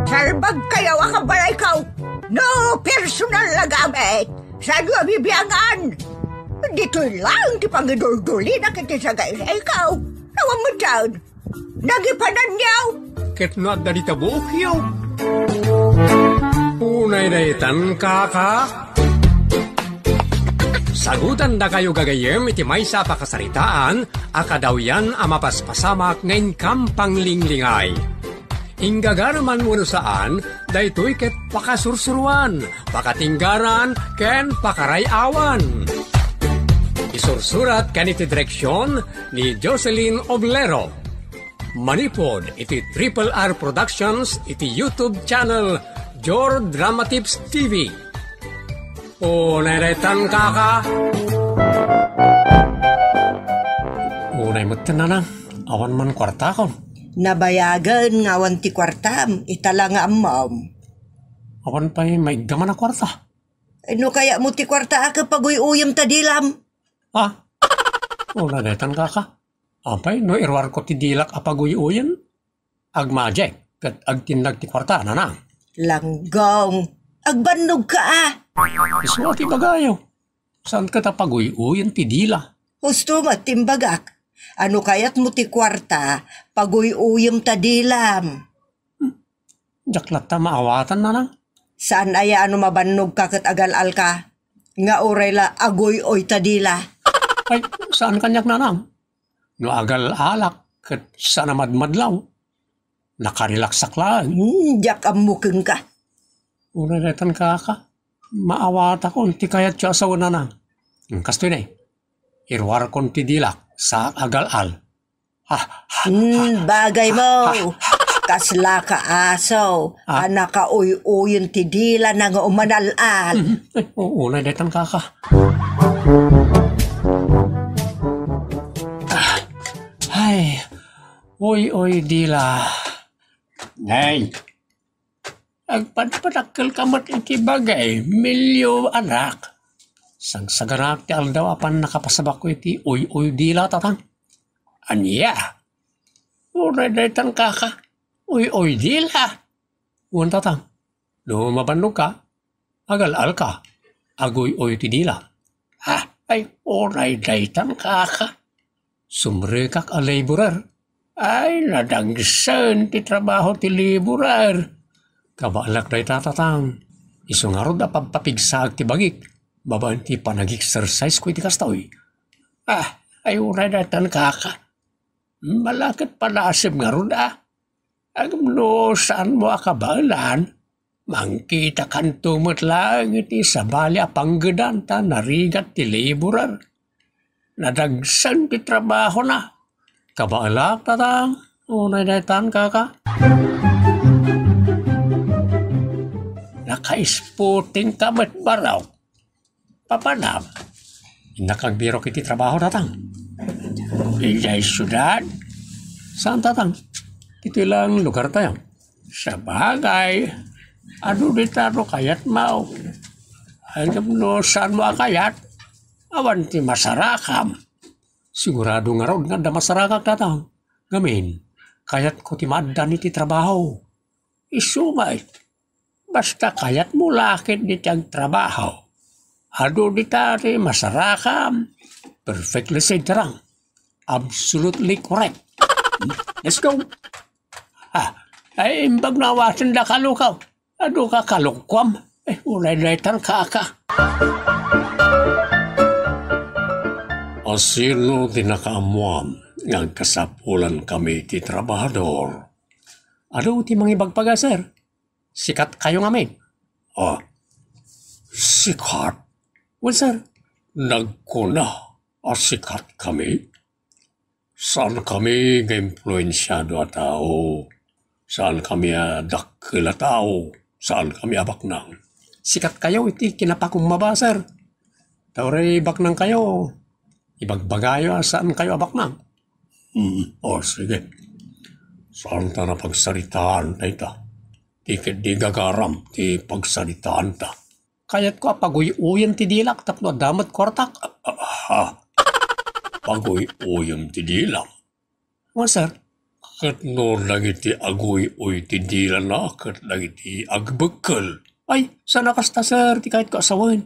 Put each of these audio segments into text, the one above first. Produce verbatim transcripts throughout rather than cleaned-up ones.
Salbagkayo a kabalayko. No personal a gamit, saanyo a bibiangan. Ditoy laeng ti pangiduldulina iti sagaysayko. Awan met dayta. Nagipananyo. Ket no adda dita buokyo. Unay daytan, kaka. Sagutandakayo gagayyem iti maysa a pakasaritaan a kadawyan a mapaspasamak nga inkam panglinglingay. Inggagareman wenno saan, daytoy ket pakasursuroan, pakatinggaran, ken pakaray-awan. Isursurat ken iti direksion ni Jocelyn Oblero. Manipud iti Triple R Productions iti YouTube channel Jor Drama Tips T V. Unay daytan, kaka. Unay met, nanang, awan man kuartakon. Nabayagen nga awan ti kuartam, ita la nga ammom. Awan pay maiggaman a kuarta. No kayatmo ti kuarta a ket paguy-uyem ta dilam. Ah, unay daytan, kaka. Apay, no iruarko ti dilak a paguy-uyen? Agmagic ket agtinnag ti kuarta, nanang. Langgong, agbannogka a. Isu a ti ibagayo. Saan ket a paguy-uyen ti dila? Husto met ti imbagak. No kayatmo ti kuarta, paguy-uyem ta dilam. Diak latta maawatan, nanang. Saan aya a no mabannogka ket agal-alka, nga uray la aguy-uy ta dila? Ay, saan kaniak, nanang. No agal-alak ket saan a madmadlaw, nakarelaksak laeng. Hmm, diak ammo kenka. Unay daytan, kaka. Maawatakon ti kayatyo a sawen, nanang. Kastoy ne, iruarkon ti dilak, saak agal-al. Hmm, bagay mo. Kasla ka aso. Ah. A nakauy-uyen ti dila na nga umanal-al. Mhm. Ay, oo, unay daytan, kaka. Ah, ay, uy, uy, dila. Nay, agpadpadakkelka met iti bagay, milio, anak. Sagsaganak ti aldaw a pannakapasabakko iti uy-uy dila, tatang. Ania? Uray daytan, kaka. Uy-uy dila. Wen, tatang. No mabannogka, agal-alka. Aguy-uy ti dila. Ah, ay, uray daytan, kaka. Sumrekak a laborer. Ay, nadagsen ti trabaho ti laborer. Kabaelak dayta, tatang. Isu ngarud a pagpapigsaak ti bagik babaen ti panag-exercise ko iti kastoy. Ah, ay, uray daytan, kaka. Malaket panasem ngarud a. Ngem no saanmo a kabaelan, mangkitakanto met laeng iti sabali a panggedan ta narigat ti laborer. Nadagsen ti trabahona. Kabaelak, tatang, unay daytan, kaka. Nakaisputingka met, barok. Papanam. Innak agbirok iti trabaho, tatang. Idiay siudad? Saan, tatang. Ditoy lang lugartayo. Sabagay, adu dita no kayatmo. Ngem no saanmo a kayat, awan ti masarakam. Sigurado ngarud nga adda masarakak, tatang. Ngamin, kayatko ti maaddan iti trabaho. Isu met. Basta kayatmo la ket dita agtrabaho. Adu dita ti masarakam. Perfectly said, tatang. Absolutely correct. Let's go. Ah, ay, imbag no awatenda, kalukaw. Adu ka kalukuam. Eh, unay daytan, kaka. Asino ti nakaammuam nga agkasapulankami ti trabahador? Adu ti mangibagbaga, sir. Sikatkayo ngamin. Ah, sikat? Wen, sir. Nagkuna a sikatkami? Saankami nga impluensiado a tao. Saankami a dakkel a tao. Saankami a baknang. Sikatkayo iti kinapakumbaba, sir. Ta uray baknangkayo, ibagbagayo a saankayo a baknang. Hmm, o, sige. Saanta a pagsaritaan dayta. Ti ketdi gagaram ti pagsaritaanta. Kayatko a paguy-uyen ti dilak tapno adda met kuartak. Ah, ah, ah. Paguy-uyem ti dilam? Wen, sir. Ket no dagiti aguy-uy ti dilana ket dagiti agbekkel. Ay, saan a kasta, sir, ti kayatko a sawen.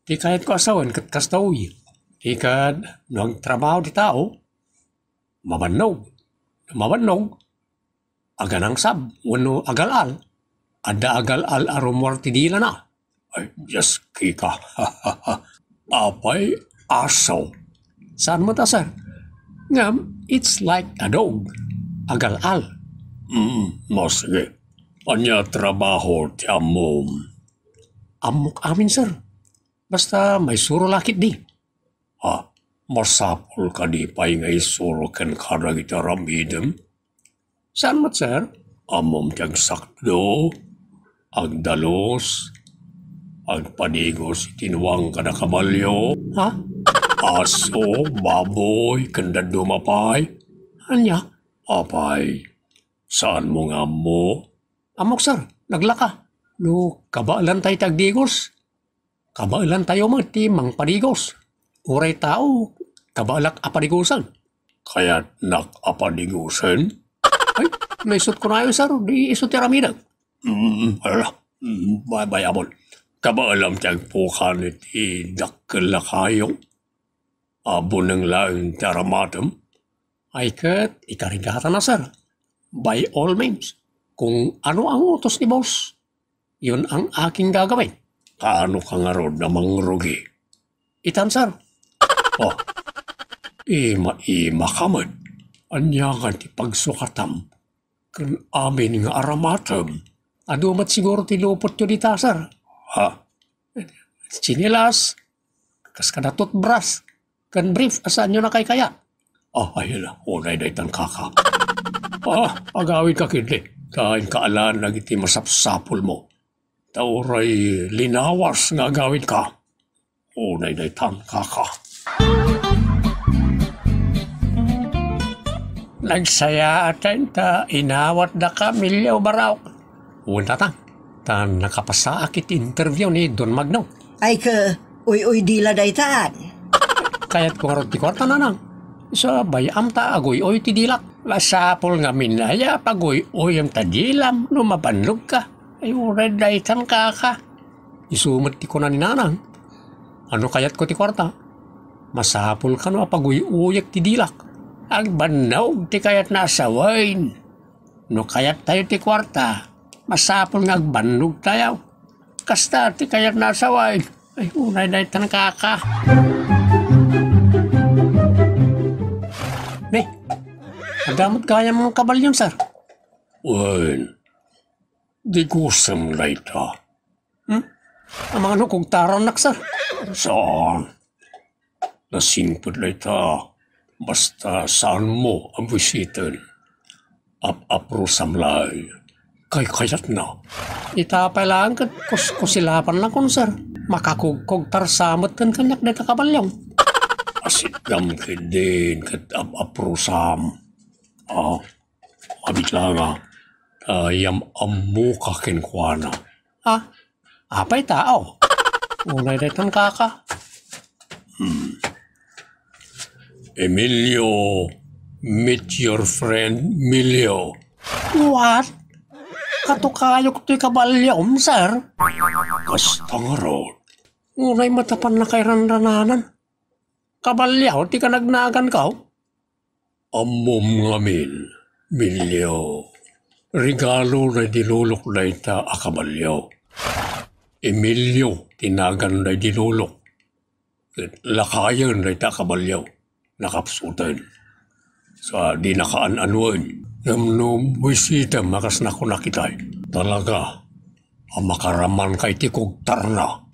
Ti kayatko a sawen ket kasta uy. Ti kad no agtrabaho ti tao, mabannog. No mabannog, aganangsab wenno agal-al. Adda agal-al a rummuar ti dilana. Ay, Dios, Kika. Apay, aso? Saan met a, sir? Ngem, it's like a dog. Agal-al. Hmm, masige. Ania trabaho ti ammom? Ammok amin, sir. Basta maisuro la ketdi. Ah, masapul kadi pay nga isuro kenka dagiti aramidem? Saan met, sir? Ammom ti agsakdo, agdalus, agpadigos iti nuang kada kabalio. Ha? Aso, baboy, ken dadduma pay. Ania? Apay, saanmo nga ammo? Ammok, sir, naglaka. No kabaelantayo ti agdigos, kabaelantayo met ti mangpadigos. Uray tao, kabaelak a padigosen. Kayatnak a padigosen? Ay, naisut ko nayo, sir. Di isu ti aramidek. Mm, ala. Mm, bay-, bay-, abon. Kabaelam ti agpukan iti dakkel a kayo. Abuneng laeng ti aramatem. Ay ket, ikarigatan na, sir. By all means, kung ano ang utos ni boss, yun ang aking gagawin. Kaano ka ngarud a mangrugi? Itan, sir. Oh, ima-ima ka met. Ania nga ti pagsukatam ken amin nga aramatem? Adu met siguro ti lupotyo dita, sir. Ha? Tsinelas, kas kada toothbrush, ken brief a saanyo nakaykayat. Ah, ay, ala, unay daytan, kaka. Ah, agawidka ketdi. Ta inka alan dagiti masapsapulmo. Ta uray linawas nga agawidka. Unay daytan, kaka. Nagsayaaten ta inawatdaka, Emilio Baraok. Wen, tatang, ta nakapasaak iti interview ni Don Magno. Ay, ke, uy-uy dila daytan. Kayatko ngarud ti kuarta, nanang. Isu a bay-am ta aguy-uy ti dilak. Masapul ngamin aya a paguy-uyem ta dilam no mabannogka. Ay, uray daytan, kaka. Isu met ti kuna ni nanang. Ano kayatko ti kuarta? Masapul kano a paguy-uyek ti dilak. Agbannog ti kayatna a sawen. No kayattayo ti kuarta, masapul nga agbannogtayo. Kasta ti kayatna a sawen. Ay, unay daytan, kaka. Ne, adda met gayam kabalyom, sir? Wen, digosem dayta. Hmm? Amangan no kugtarannak, sir? Saan? Nasingpet dayta. Basta saanmo a buisiten. Ap-aprosam laeng. Kaykayatna. Ita pay laeng ket kus-, kusilapan lang kon, sir. Makakugkugtar sa met ken kaniak dayta kabalyom. Asitgam ketdin ket ap-aprosam. Ah, Mabitlanga, ta yam-ammoka kenkuana. Ah, apay tao? Unay daytan, kaka. Hmm. Emilio, meet your friend Milio. What? Katukayok toy kabalyom, sir? Kasta ngarud. Unay matapan na kay ranrananan. Kabalyo ti kanagnaganko? Ammom ngamin, Emilio. Regalo daydi lolok dayta a kabalyo. Emilio ti nagan daydi lolok. Ket lakayen dayta a kabalyo. Nakapsuten. Sa di nakaan-anoen. Ngem no buisitem a kas nakunak itay. Talaga a makaramanka iti kugtarna.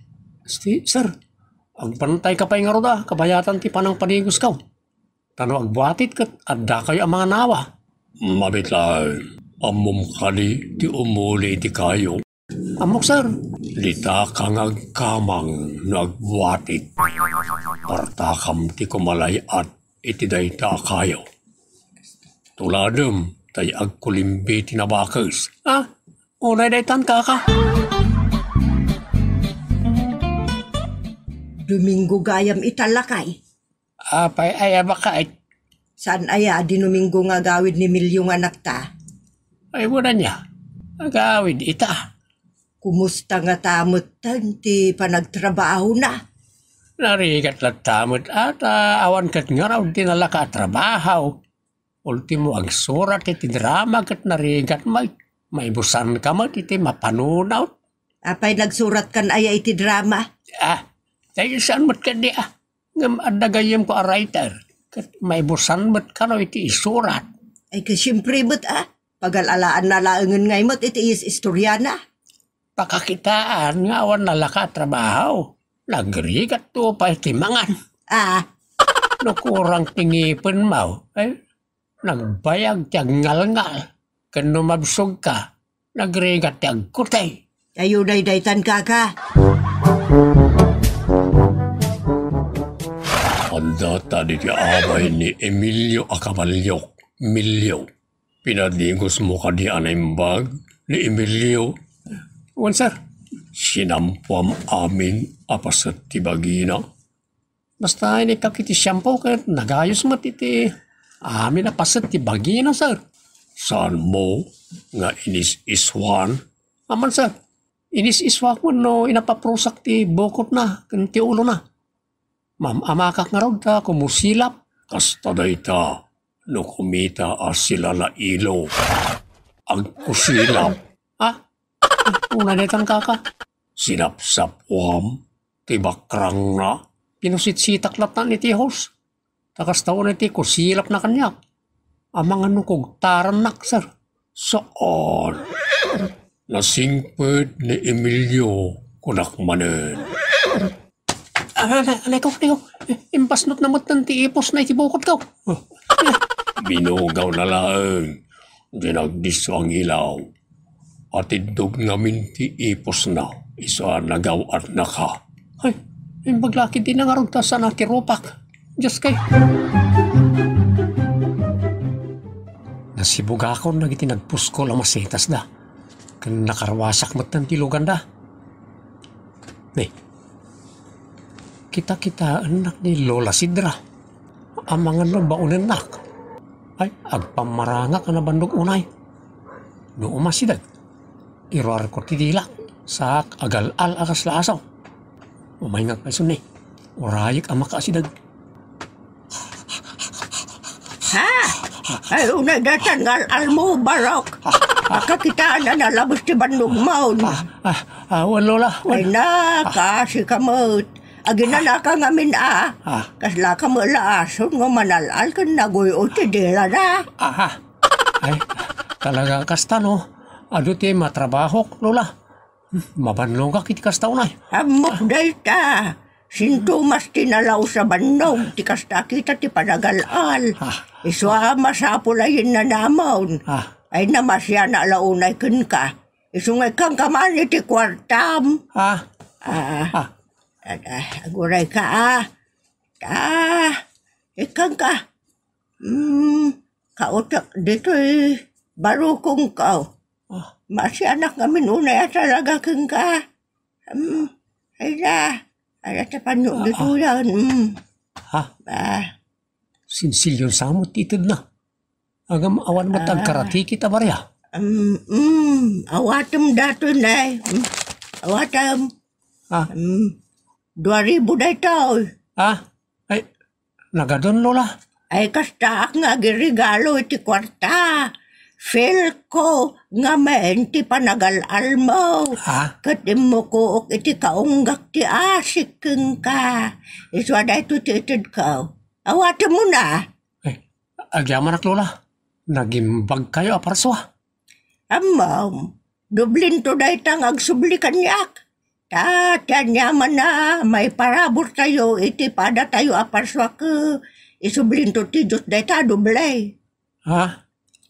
Asti, sir, agbantayka pay ngarud a kabayatan ti panangpadigosko. Ta no agbuatit ket addakayo a manganawa. Mabit laeng, ammom kadi ti umuli iti kayo? Ammok, sir. Ditaka nga agkamang no agbuatit. Partakam ti kumalay-at iti dayta a kayo. Tuladem tay agkulimbi ti nabakes. Ah, unay daytan, kaka. Domingo gayam ita, lakay. Apay aya baket? Saan aya di Domingo nga agawid ni Emilio nga anakta? Ay, wen ania. Agawid ita. Kumusta ngata metten ti panagtrabahona? Narigat latta met a ta awan ket ngarud ti nalaka a trabaho. Ultimo, agsurat iti drama ket narigat met. Maibusanka met iti mapanunot. Apay, nagsuratkan aya iti drama? Ah, daydi saan met kadi, ah. Ngem adda gayyemko a writer, ket maibusan met kano iti isurat. Ay, ket siempre met, ah. Pagal-alaanna laengen ngay met iti is-, istoriana. Pakakitaan nga awan nalaka a trabaho. Nagrigatto pay ti mangan. Ah. No kurang ti ngipenmo, ay, nagbayag ti agngalngal. Ken no mabsogka, nagrigat ti agkutay. Ayo daydaytan, kaka. Adda ta diti abay ni Emilio a kabalio, Emilio. Pinadigosmo kadi a naimbag ni Emilio? Wen, sir. Sinampoam amin a paset ti bagina? Basta inikak iti shampoo ket nagayos met iti amin a paset ti bagina, sir. Saanmo nga inis-iswan? Aman, sir. Inis-iswak wenno inapaprusak ti bukotna ken ti ulona. Mam-amakak ngarud ta kumusilap. Kasta dayta no kumita a silalailo. Agkusilap. Ah? Una daytan, kaka. Sinapsapuam ti bakrangna. Pinusitsitak latta iti hose. Ta kasta unay ti kusilapna kaniak. Amangan no kugtarannak, sir. Saan. Nasingpet ni Emilio, kunak manen. Ah, na-, naiko, naiko. Impasnotna metten ti iposna iti bukotko. Binugawna laeng. Dinak disso a ngilaw. Atiddog ngamin ti iposna, isu a nagaw-atnaka. Ay, imbag la ketdi ngarud ta saan a ti rupak. Dioskay. Nasibugakon dagiti nagpuskol a masetasda, ken nakaruasak metten ti luganda. Ni, kita-kitaennak ni Lola Sidra. Amangan no baonennak. Ay, agpammarangak a nabannog unay. No umasideg, iruarko ti dilak, saak agal-al a kasla aso. Umayngak pay suni. Urayek a makaasideg. Ha? Ay, unay daytan nga al-almo, Barok. Pakakitaan a nalabes ti bannogmon. Ah, ah, ah, wen, Lola, wen. Ay, nakaasi ka met. Aginanaka ngamin a. Ah. Kasla ka met la ason nga manal-al ken naguy-oy ti dilana. Aha. Ay, talaga kasta, no? Adu ti matrabahok, Lola. Hmm, mabannogak iti kasta unay. Ammok dayta. Sintomas ti nalaus a bannog ti kasta a kita ti panagal-al. Ah. Isu a masapul a yennanamon. Ah. Ay, namasianak la unay kenka. Isu nga ikkanka man iti kuartam. Ah. Ah. Ah. Ada, agurayka, ah. Ah, ikkanka. Hmm, kautek ditoy barukongko. Ah. Masianak ngamin unay a talaga kenka. Hmm, ay na. Ay, ata panyo ditoyan. Hmm. Ha? Ah. Sinsilyon sa met ti itedna. Agam awan met agkarati kita, Maria. Hmm, hmm. Awatem datoy, nay. Hmm. Awatem. Ah. Hmm. Dua ribu daytoy. Ah? Ay, nagadun, Lola. Ay, kastaak nga agregalo iti kuarta. Feel ko ngamin ti panagal-almo. Ha? Ket immukook iti kaunggak ti asik kenka. Isu a daytoy ti itedko. Awatemmo na. Ay, agyamanak, Lola. Nagimbagkayo a parsua. Ammom, doblento dayta nga agsubli kaniak. Ta ti aniamanna, maiparaburtayo iti padatayo a parsua ket isublinto ti Dios dayta a doble. Ha?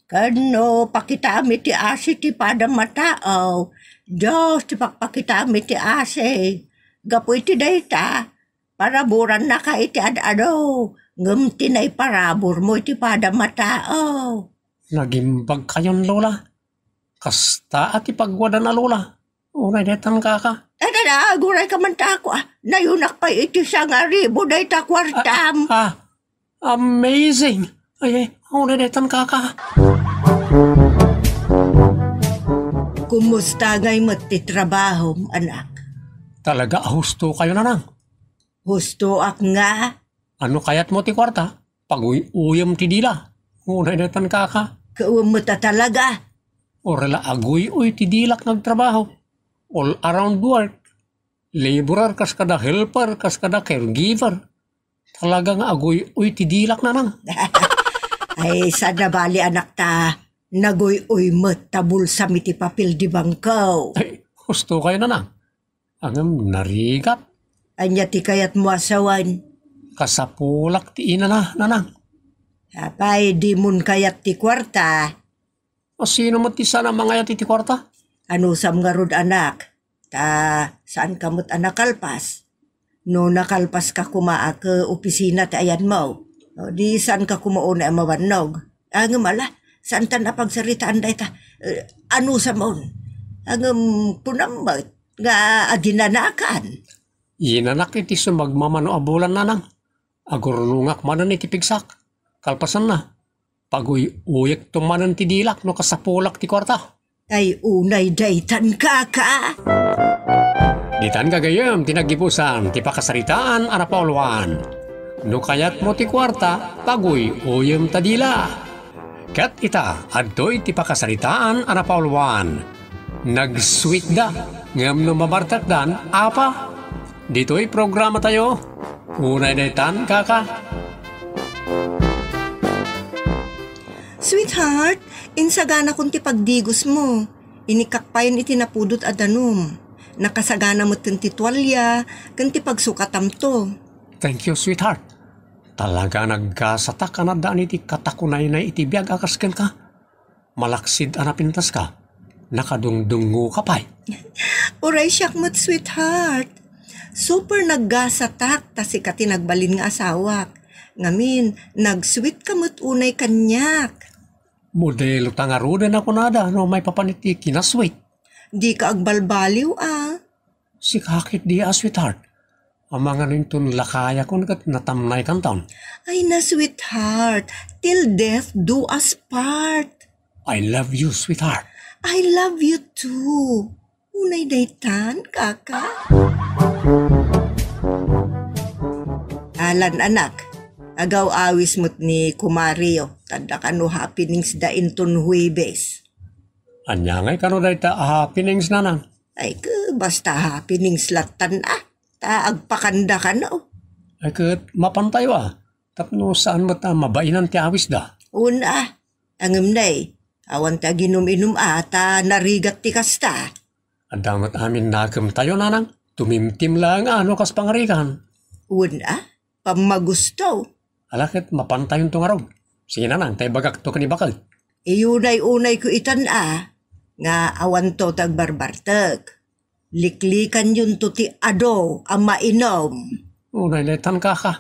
Ken no pakitaam iti asi ti padam a tao, Dios ti pakpakitaam iti asi. Gapu iti dayta, paraburannaka iti ad-adu, ngem ti naiparaburmo iti padam a tao. Nagimbagkayon, Lola. Kasta a ti pagwadana, Lola. Unay daytan, kaka. Dada, agurayka man ta ako, ah. Nayunak pay iti sangaribu dayta kuartam. Ah, ah, amazing. Ay, ay, unay daytan, kaka. Kumusta ngay met ti trabahom, anak? Talaga a hustokayo, nanang. Hustoak nga? Ano kayatmo ti kuarta? Paguy-uyem ti dila. Unay daytan, kaka. Kawen met a talaga. Uray la aguy-uy ti dilak nga agtrabaho. All around work. Laborer kas kada helper, kas kada caregiver. Talaga nga aguy-uy ti dilak, nanang. Ay, saan a bali, anak, ta naguy-uy met ta bulsam iti papel di bangko. Ay, hustokayo, nanang. Ngem narigat. Ania ti kayatmo a sawen? Kasapulak ti inana, nanang. Apay, dimon kayat ti kuarta? A, sino met ti saan a mangayat iti kuarta? Anusam ngarud, anak, ta saanka met a nakalpas. No nakalpaska koma a ket opisina ti ayanmo, o di saanka koma unay a mabannog. Ngem ala, saantan a pagsaritaan dayta. Eh, anusam on? Ngem kunam met nga aginanakan. Inanak iti sumagmamano a bulan, nanang. Agurnongak manen iti pigsak. Kalpasanna, paguy-uyekto manen ti dilak no kasapulak ti kuarta. Ay, unay daytan, kaka. Ditan gagayyem ti naggibusan ti pakasaritaan a napauluan. No kayatmo ti kuarta, paguy-uyem ta dila. Ket ita, adtoy ti pakasaritaan a napauluan. Nag-sweetda, ngem no mabartekdan, apa? Ditoy programatayo, unay daytan, kaka. Sweetheart, insaganakon ti pagdigosmo. Inikak payen iti napudot a danum. Nakasagana metten ti tualia ken ti pagsukatamto. Thank you, sweetheart. Talaga naggasatak a naddanan iti katakunaynay iti biag a kas kenka. Malaksid a napintaska, nakadungdungngoka pay. Uray siak met, sweetheart. Super naggasatak ta sika ti nagbalin nga asawak. Ngamin, nag-sweet ka met unay kaniak. Modelo ta ngaruden a kunada no maipapan iti kinasweet. Dika agbalbaliw, a. Sika ketdi a, sweetheart. Amangan inton lakayakon ket natamnaykanton. Ay na, sweetheart. Till death do us part. I love you, sweetheart. I love you too. Unay daytan, kaka. Alan, anak. Agaw-awis met ni kumario. Tadda kano happenings da inton Huwebes. Ania ngay kano dayta a happenings, nanang? Ay, ke, basta happenings lattan, a. Ta agpakanda kano. Ay, ket mapantayo, a. Tapno saan met a mabainan ti awisda. Wen, a. Ngem nay, awan ti aginum-inum, a, ta narigat ti kasta. Adda met amin nakemtayo, nanang. Tumimtim laeng, a, no kas pangarigan. Wen, a. Pammagusto. Ala ket mapantayonto ngarud. Sige, nanang, ta ibagakto ken ni baket. Iyunay-unayko itan, a, nga awanto ti agbarbartek. Liklikanyonto ti adu a mainum. Unay daytan, kaka.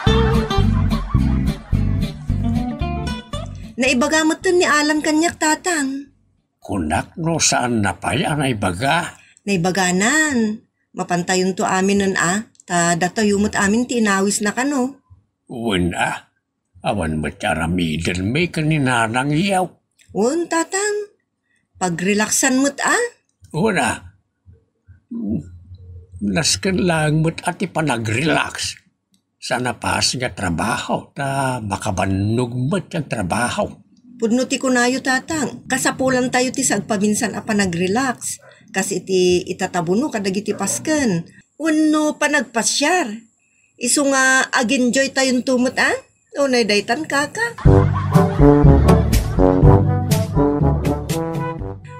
Naibaga metten ni Alan kaniak, tatang. Kunak no saanna pay a naibaga. Naibaganan. Mapantayonto aminen, a, ta datayo met amin ti inawisna kano. Wen, a. Awan met ti aramidenmi ken ni nanangyo. Wen, tatang. Pag-relaxan met, a. Wen, a. Nasken laeng met a ti panag-relax. Saan a paas nga trabaho, ta makabannog met ti agtrabaho. Pudno ti kunayo, tatang. Kasapulantayo ti sagpaminsan a panag-relax. Kas iti itatabuno kadagiti pasken. Wenno panagpasiar. Isu nga ag-enjoy tayonto met, a? Unay daytan, kaka.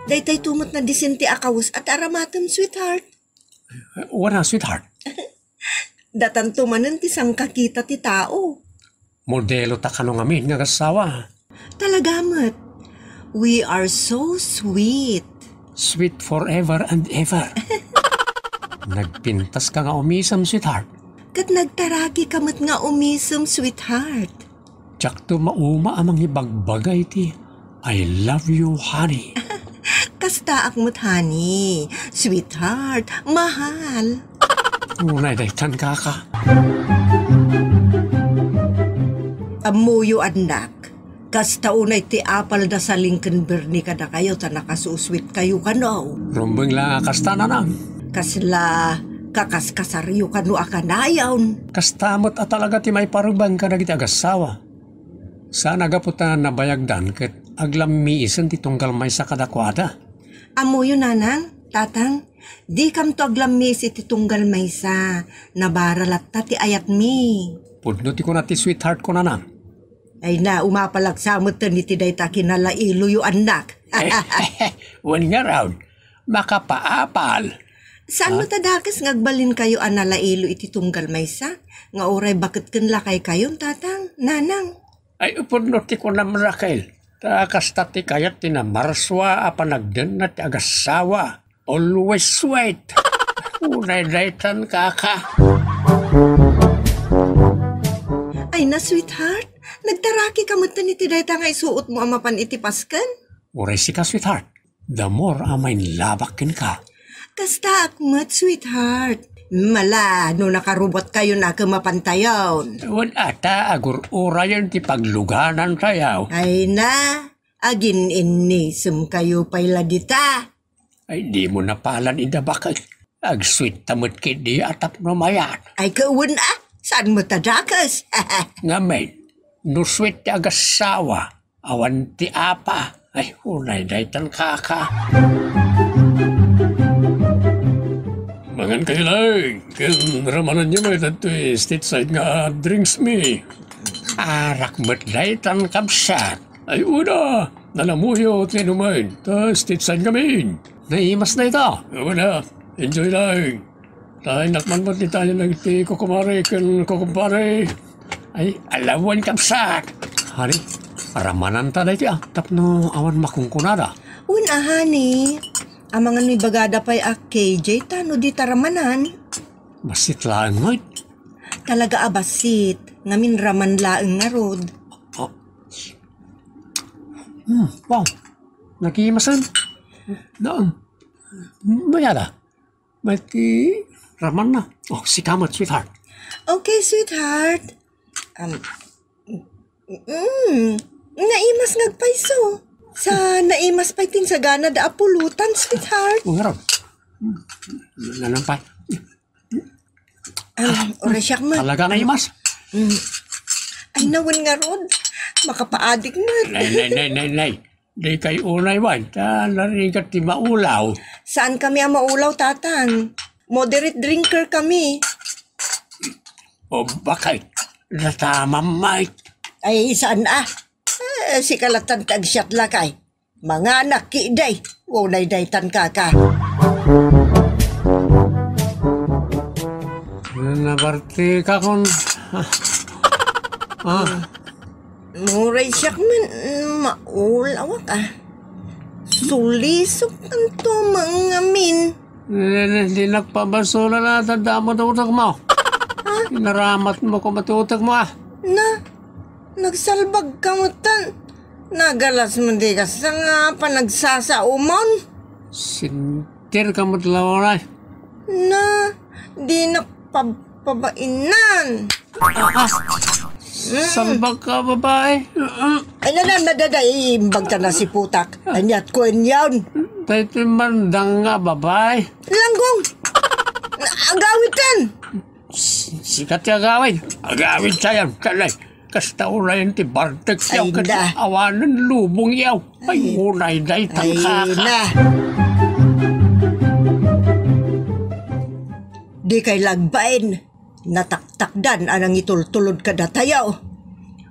Daytayto met nadisente a kawes-at a aramatem, sweetheart. Wen a, sweetheart. Datanto manen ti sangkakita ti tao. Modelo ta kano ngamin nga agassawa. Talaga met. We are so sweet. Sweet forever and ever. Nagpintas ka nga umisem, sweetheart. Ket nagtaragi ka met nga umisem, sweetheart. Diakto mauma a mangibagbaga iti "I love you, honey." Kastaak met, honey, sweetheart, mahal. Unay daytan, kaka. Ammoyo, annak, Kasta unay ti apalda Saling ken Bernie kadakayo ta nakasusweet kayo kano. Rumbeng la nga kasta, nanang. Kasla kakaskasaryo kano a kanayon. Kasta met a talaga ti maiparumbeng kadagiti agassawa. Saan a gapu ta nabayagdan ket aglammiisen ti tunggal maysa kadakuada. Ammoyo, nanang, tatang, dikamto aglammis iti tunggal maysa. Nabara latta ti ayatmi. Pudno ti kuna ti sweetheart ko, nanang. Ay na, umapalak sa metten iti dayta kinalailoyo, annak. Wen ngarud, makapaapal. Saan met a dakes nga agbalinkayo a nalailo iti tunggal maysa? Nga uray baket ken lakaykayon, tatang, nanang. Ay, pudno ti kunam, Raquel. Ta kasta ti kayat ti namarsua a panagdenna ti agassawa. Always sweet. Unay daytan, kaka. Ay na, sweetheart. Nagtaraki ka metten iti dayta nga isuot mo a mapan iti pasken? Uray sika, sweetheart. The more a mainlabak kenka. Kastaak met, sweetheart. Mala, no nakarubot kayo na kamapantayon. Wen ata, agur-urayen ti pagluganan tayo. Ay na, agin-innisem kayo pay la dita. Ay, di mo napalan ida, bakit? Agsweet ta met kidi a tapno mayat. Ay, kawen a, saan mo ta dakes? Ngamin, no sweet ti agassawa, awan ti apa. Ay, unay daytan, kaka. Mangan kayo laeng, ken ramananyo met daytoy stateside nga drinks mi. Arak met daytan, kabsat. Ay, una, nalamuyo ti inumen, ta stateside ngamin. Naimas na ita. Awan na, enjoy laeng. Tayo nakman mo ti tayo lang ti kukumare ken kukumpare. Ay, alawan, kabsat. Hari, ramanan ta daytoy, ah, tapno awan makunkunada. Wen a, honey. Amangan no ibagada pay a K J ta no di ta ramanan. Bassit laeng, oy. Talaga a bassit. Ngamin raman laeng ngarud. Oh. Hmm, wow. Nagimasan. Daan. Mayada. May ti raman na. Oh, sika met, sweetheart. Okay, sweetheart. Um, mm, naimas nga agpayso. Sa naimas pay ti sagana da a pulutan, sweetheart. Ngarud. Nanang pay. Ah, oras siak man. Talaga naimas. Mm. Ay, nawen ngarud. Makapaadik met. Nay, nay, nay, nay, nay. Di kay unay wen, ta narigat ti maulaw. Saan kami a maulaw, tatang? Moderate drinker kami. O bakit? Natamam, Mike. Ay, saan a? Eh, sika latan ti agsiat lakay. Manganak ki day. Unay daytan, kaka. Nabarti ka kon, ah, ah. Uray siak man, maulawak, ah. Sulisok anto mangamin. Di, di, di nagpabasura na, tanda mo ti utek mo. Ha? Inaramat mo ko mati utek mo, ah. Na, nagsalbag ka mo tan. Nagalas mo di ka sa nga panagsasaumon. Sin- Tir ka met lawaray. Na, di nakpababainan. Ah, ah. Mm. Salbag ka, babae. Mm. Ay, na, na, na, da, da, iimbag ta na si putak. Anyat ko, inyan. Daytoy mandang nga babae. Langgong! Agawitan! Sikat ti agawid. Agawid sayan. Kalay. Kasta urayen ti bartek ti Ay, awket da. Awanen lubong yaw. Ay, Ay. Unay daytan Ay, kaka. Na. Di kay lagbain. Nataktakdan a nangitultulod kadatayo.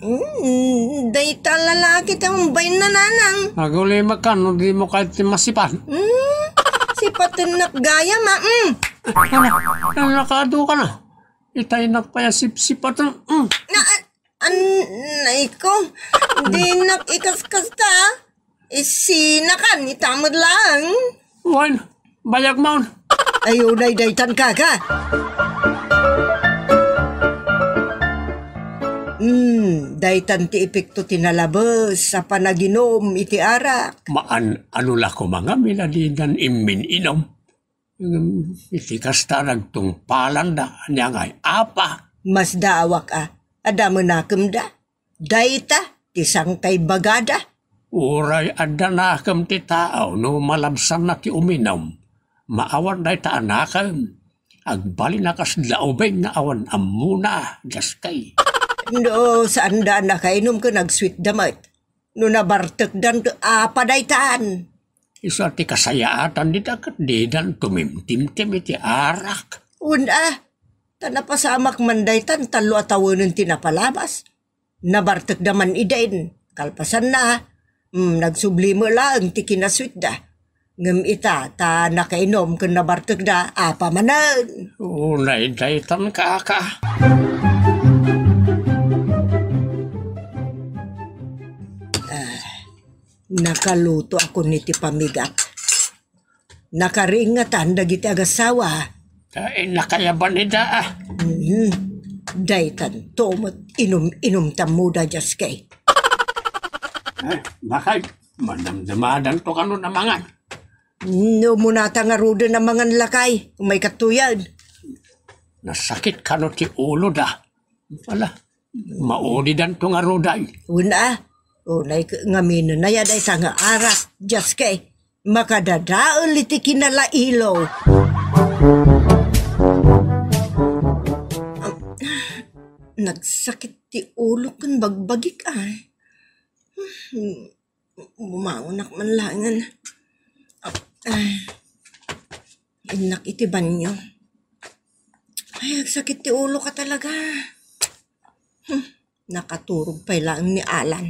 Mm, dayta lalaki ti umbain na nanang. Aguli makan, no di mo kahit ti masipan. Mm, sipaten nak gaya ma. Mm. Ano? Ano nakado ka na? Itay na paya sipsipat. Mm. Na, an, naiko. Di nak ikaskas ta. Isinakan, itamed lang. Wan, bayag maun. Ay, unay daytan kaka. Hmm, daytan ti epekto ti nalabes a panaginum iti arak. Maan, ano la koma nga miladinan immin-inum? Ngem iti kasta, nagtungpalan da, ania ngay, apa? Masdaawak a, adda menakem da. Dayta, ti sangkaibagada. Uray adda nakem ti tao no malabsanna ti uminum, maawan dayta a nakem. Agbalin a kas laubeng nga awan ammona, Jaskay. No, saanda a nakainum ken agsuitda met. No nabartekdan, apa daytan? Isu a ti kasayaatan dita ket didan tumimtimtim iti arak. Wen a, ta napasamak man daytan tallo a tawenen ti napalabas. Nabartekda man idin. Kalpasanna, mm, nagsubli met laeng ti kinasuitda. Ngem ita, ta nakainum ken nabartekda, apa manen? Unay daytan, kaka. Ah, nakaluto ako niti pamigat. Nakariingatan dagiti agassawa. Ay, nakayaban ida, ah. Mhm. Daytan, to met inum-inum tammo da, Jaskay. Eh, bakit? Madamdamadan to kanon a mangan. No, munata ngaruden a mangan, lakay. Umay katuyan. Nasakit kano ti ulo da. Ala, maulidan to ngaruden. Una, unay k-, ngamin na ya dayta nga arak, Jaskay. Makadadael iti kinalailo. Nagsakit ti ulo ken bagbagik, ay. Bumangonak man laengen. Ay. Innak iti banyo. Ay, agsakit ti ulo ka talaga. Hmm. Nakaturog pay laeng ni Alan.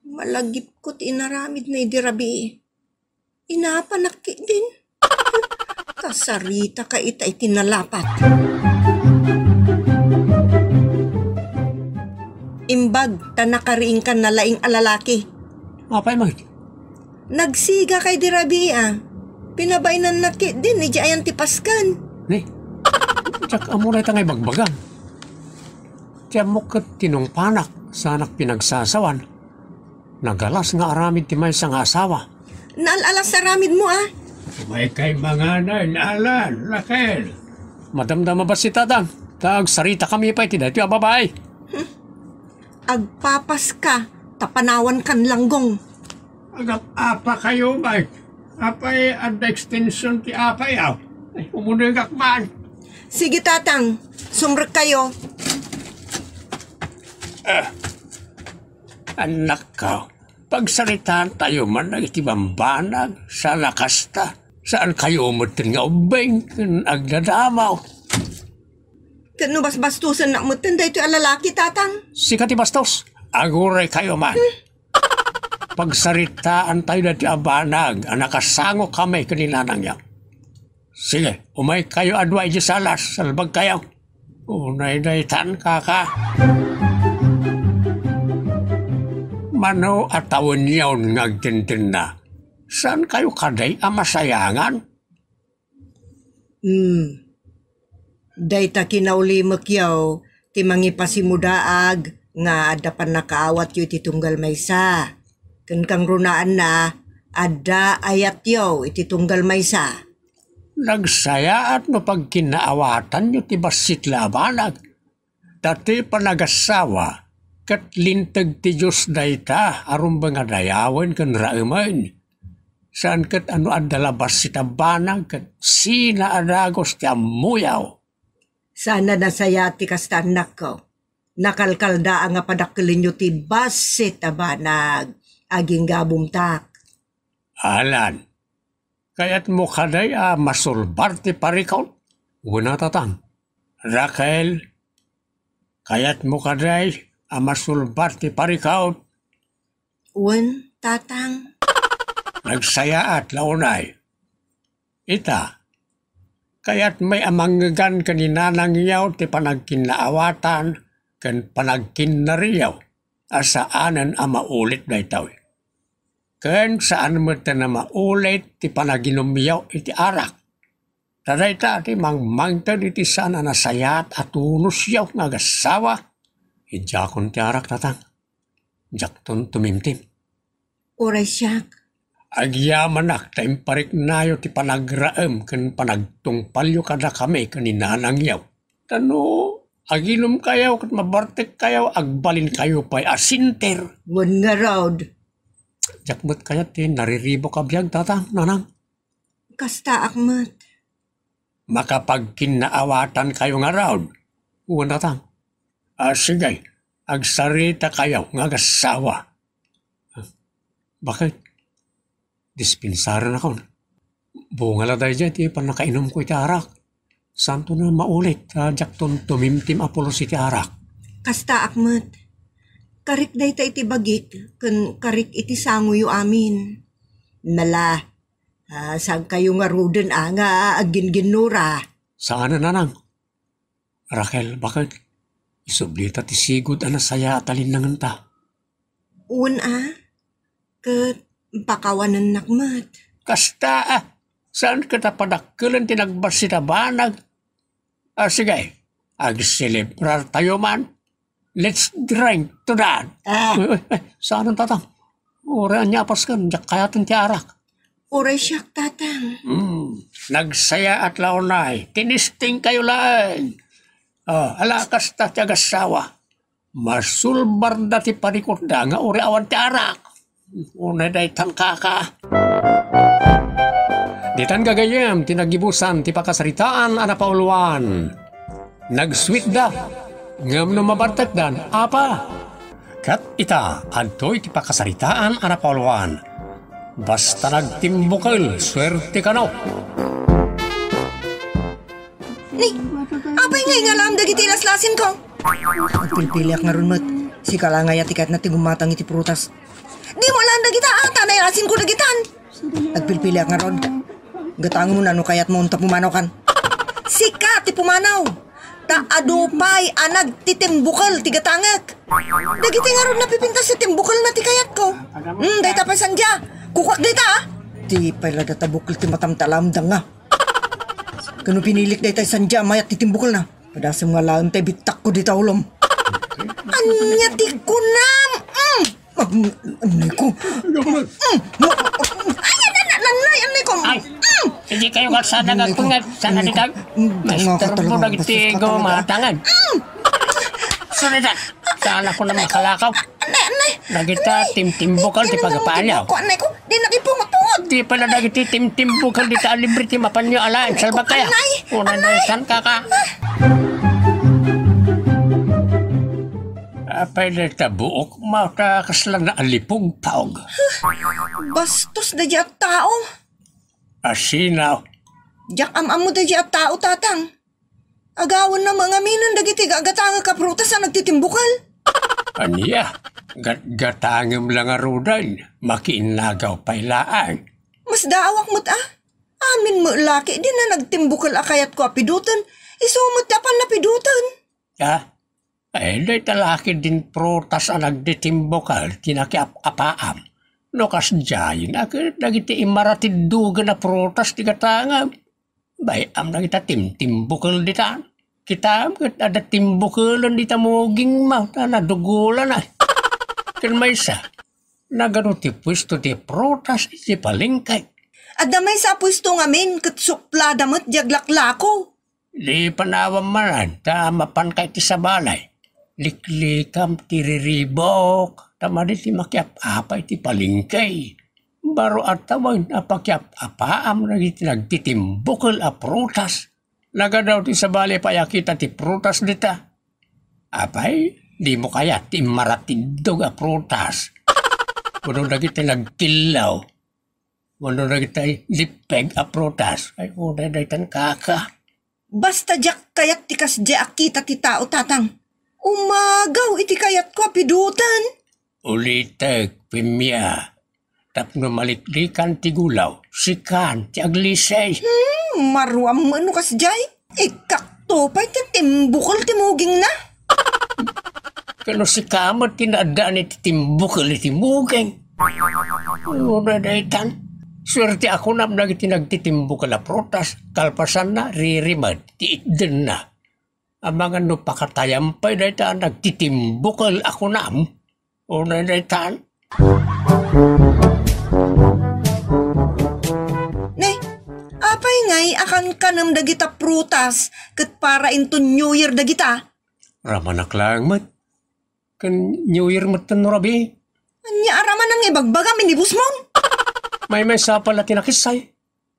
Malagipko ti inaramidna idi rabii. Inapanak ketdin. Kasarita ka ita iti nalapat. Imbag ta nakariingkan nalaing a lalaki. Apay met? Nagsiga kay di rabii, a. Pinabainannak ketdin idiay ayan ti pasken. Ni, diak ammo dayta nga ibagbagam. Ti ammok ket tinungpanak, saanak pinagsasawan. Nagalas nga aramid ti maysa nga asawa. Naal-alas aramidmo, a. Umaykay manganen, Alan, Raquel. Madamdama bassit, Tatang. Ta agsaritakami pay ti daytoy a babai. Hmm. Agpapaska, ta panawankan langgong. Agap-apakayo, Mike. Apay, adda extension ti apayaw. Ay, umunegak man. Sige, Tatang. Sumrekkayo. Ah, annakko, pagsaritaantayo man dagiti bambanag, saan a kasta. Saankayo metten nga ubbing ken agdadamaw. Ket no basbastosennak metten daytoy a lalaki, Tatang? Sika ti bastos. Aguraykayo man. Hmm. Pagsaritaantayo daytoy a banag a nakasangokami ken ni nanangyo. Sige, umaykayo a dua idiay salas, salbagkayo. Unay daytan, kaka. Mano a tawenyon nga agtentenna, saankayo kadi a masayangan? Hmm. Dayta kinaulimekyo ti mangipasimudaag nga adda pannakaawatyo iti tunggal maysa. Ken kangrunaanna, adda ayatyo iti tunggal maysa. Nagsayaat no pagkinnaawatanyo ti bassit la a banag. Ta ti panagassawa ket linteg ti Dios dayta a rumbeng a dayawen ken raemen. Saan ket a no adda la bassit a banag ket sina a dagus ti ammoyo. Saan a nasayaat ti kasta, annakko. Nakalkaldaa nga padakkelenyo ti bassit a banag agingga bumtak. Alan, kayatmo kadi a masulbar ti parikut? Wen a, Tatang. Raquel, kayatmo kadi a masulbar ti parikut? Wen, Tatang. Nagsayaat la unay. Ita, kayatmi a mangngegan ken ni nanangyo ti panagkinnaawatan ken panagkinnariyo a saanen a maulit daytoy. Ken saan met a maulit ti panaginumyo iti arak. Ta dayta ti mangmangted iti saan a nasayaat a tunosyo nga agassawa. Idiakon ti arak, Tatang. Diakton tumimtim. Uray siak. Agyamanak ta impariknayo ti panagraem ken panagtungpalyo kadakami ken ni nanangyo. Ta no Aginumkayo ket mabartekkayo, agbalinkayo pay a sinter. Wen ngarud. Diak met kayat ti nariribuk a biag, Tatang, Nanang. Kastaak met. Makapagkinnaawatankayo ngarud. Wen, Tatang. A, sige, agsaritakayo nga agassawa. Baket? Dispensaranakon. Bunga la daydiay ti pannakainumko iti arak. Saanto a maulit ta diakton tumimtim a pulos iti arak. Kastaak met. Karik dayta iti bagik ken karik iti sangoyo amin. Nala, a, saankayo ngaruden a nga agginginnura? Saan a, Nanang. Raquel, baket? Isublita ti sigud a nasayaat a linnangenta. Wen a, ket pakawanennak met. Kasta a, saan ket a padakkelen ti nagbassit a banag? A, sige, agselebrartayo man. Let's drink to that. Ah. Uy, uy, uy, saan, Tatang? Uray ania a pasken, diak kayaten ti arak. Uray siak, Tatang. Hmm, nagsayaat la unay. Tinistingkayo laeng. Oh, ala, kasta ti agassawa. Masulbarda ti parikutda nga uray awan ti arak. Unay daytan, kaka. Ditan gagayyem ti nagibusan ti pakasaritaan a napauluan. Nagsweetda, ngem no mabartekdan, apa? Ket ita, adtoy ti pakasaritaan a napauluan. Basta nagtimbukel, suerte kano. Ni, apay nga ingalaam dagiti laslasinko? Agpilpiliak ngarud met. Sika la nga aya ti kayatna ti gummatang iti prutas. Dimo alaen dagita, a, ta nailasinko dagitan. Agpilpiliak ngarud. Gatangmo no kayatmo, unta pumanawkan. Sika ti pumanaw. Ta adu pay a nagtitimbukel ti gatangek. Dagiti ngarud napipintas ti timbukelna ti kayatko. Hmm, dayta pay sandia. Kukuak dayta, a. Ti pay la data bukel ti matam ta alamda nga. Kano pinilik dayta sandia a mayat ti timbukelna. Padasem nga alaem ta ibittakko dita ulom. Ania ti kunam? Mm. Ag-, annay ko. Mm. Ay, ay, ay, ay, ay, annay ko. Ay. Mm. Idi kayo kalsada nga kungat, sana di tag-, mm, masturbo dagiti gumatangan. Mm. Sorry, da. Saan ako na makalakaw? Annay, annay. Dagita timtimbukal ti pagapaan niya. Ko, annay ko. Di nagipungot-pungot. Di pala dagiti timtimbukal dita a libre ti mapanyo alaen. Salbag kaya. Annay. Una na isan kaka. Apay dayta buok mata kasla naalipugpog. Bastos daydiay a tao. Asina. Diak am-ammo daydiay a tao, Tatang. Agawanna mangaminen dagiti gagatangek a prutas a nagtitimbukel. Ania? Gatgatangem la ngaruden, makiinnagaw pay laeng. Masdaawak met a. Amin met laki dina nagtimbukel a kayatko a pidoten, isu met ti apan napidoten. Ah? Ay, dayta laki din prutas a nagtitimbukel ti nakiap-apaam. No kasdiay, ket dagiti immaratiddogen a prutas ti gatangem. Bay-am dagita timtimbukel dita. Kitaem ket adda timbukelen dita mugingmo ta nadugolana. Ken maysa, nagadu ti puesto ti prutas iti palengke. Adda maysa a puesto ngamin ket suplada met di aglaklako. Di panawam manen ta mapanka iti sabali. Liklikam ti riribuk, ta madi ti makiap-apa iti palengke. Baro a tawen a pakiap-apaam dagiti nagtitimbukel a prutas. Nagadu ti sabali pay a kita ti prutas dita. Apay, dimo kayat ti immaratiddog a prutas? Wenno dagiti nagkillaw. Wenno dagiti lippeg a prutas. Ay, unay daytan kaka. Basta diak kayat ti kasdiay a kita ti tao, Tatang. Umagaw iti kayatko a pidoten. Ulitek, Pemia. Tapno maliklikan ti gulaw, sikan ti aglisay. Hmm, maruam no kasdiay. Ikkakto pay ti timbukel ti mugingna. Kano sika met ti naaddaan iti timbukel iti muging? Una daytan, suerte a kunam dagiti nagtitimbukel a prutas, kalpasanna, ririmed ti itdenna. Amangan no pakatayam pay dayta a nagtitimbukel a kunam? Una daytan. Ne, apay ngay a kankanem dagita prutas ket para inton New Year dagita? Ramanak laeng met. Ken New Year metten no rabii. Ania a ramanan nga ibagbagam, inibusmon? Maymaysa pay la ti nakessay.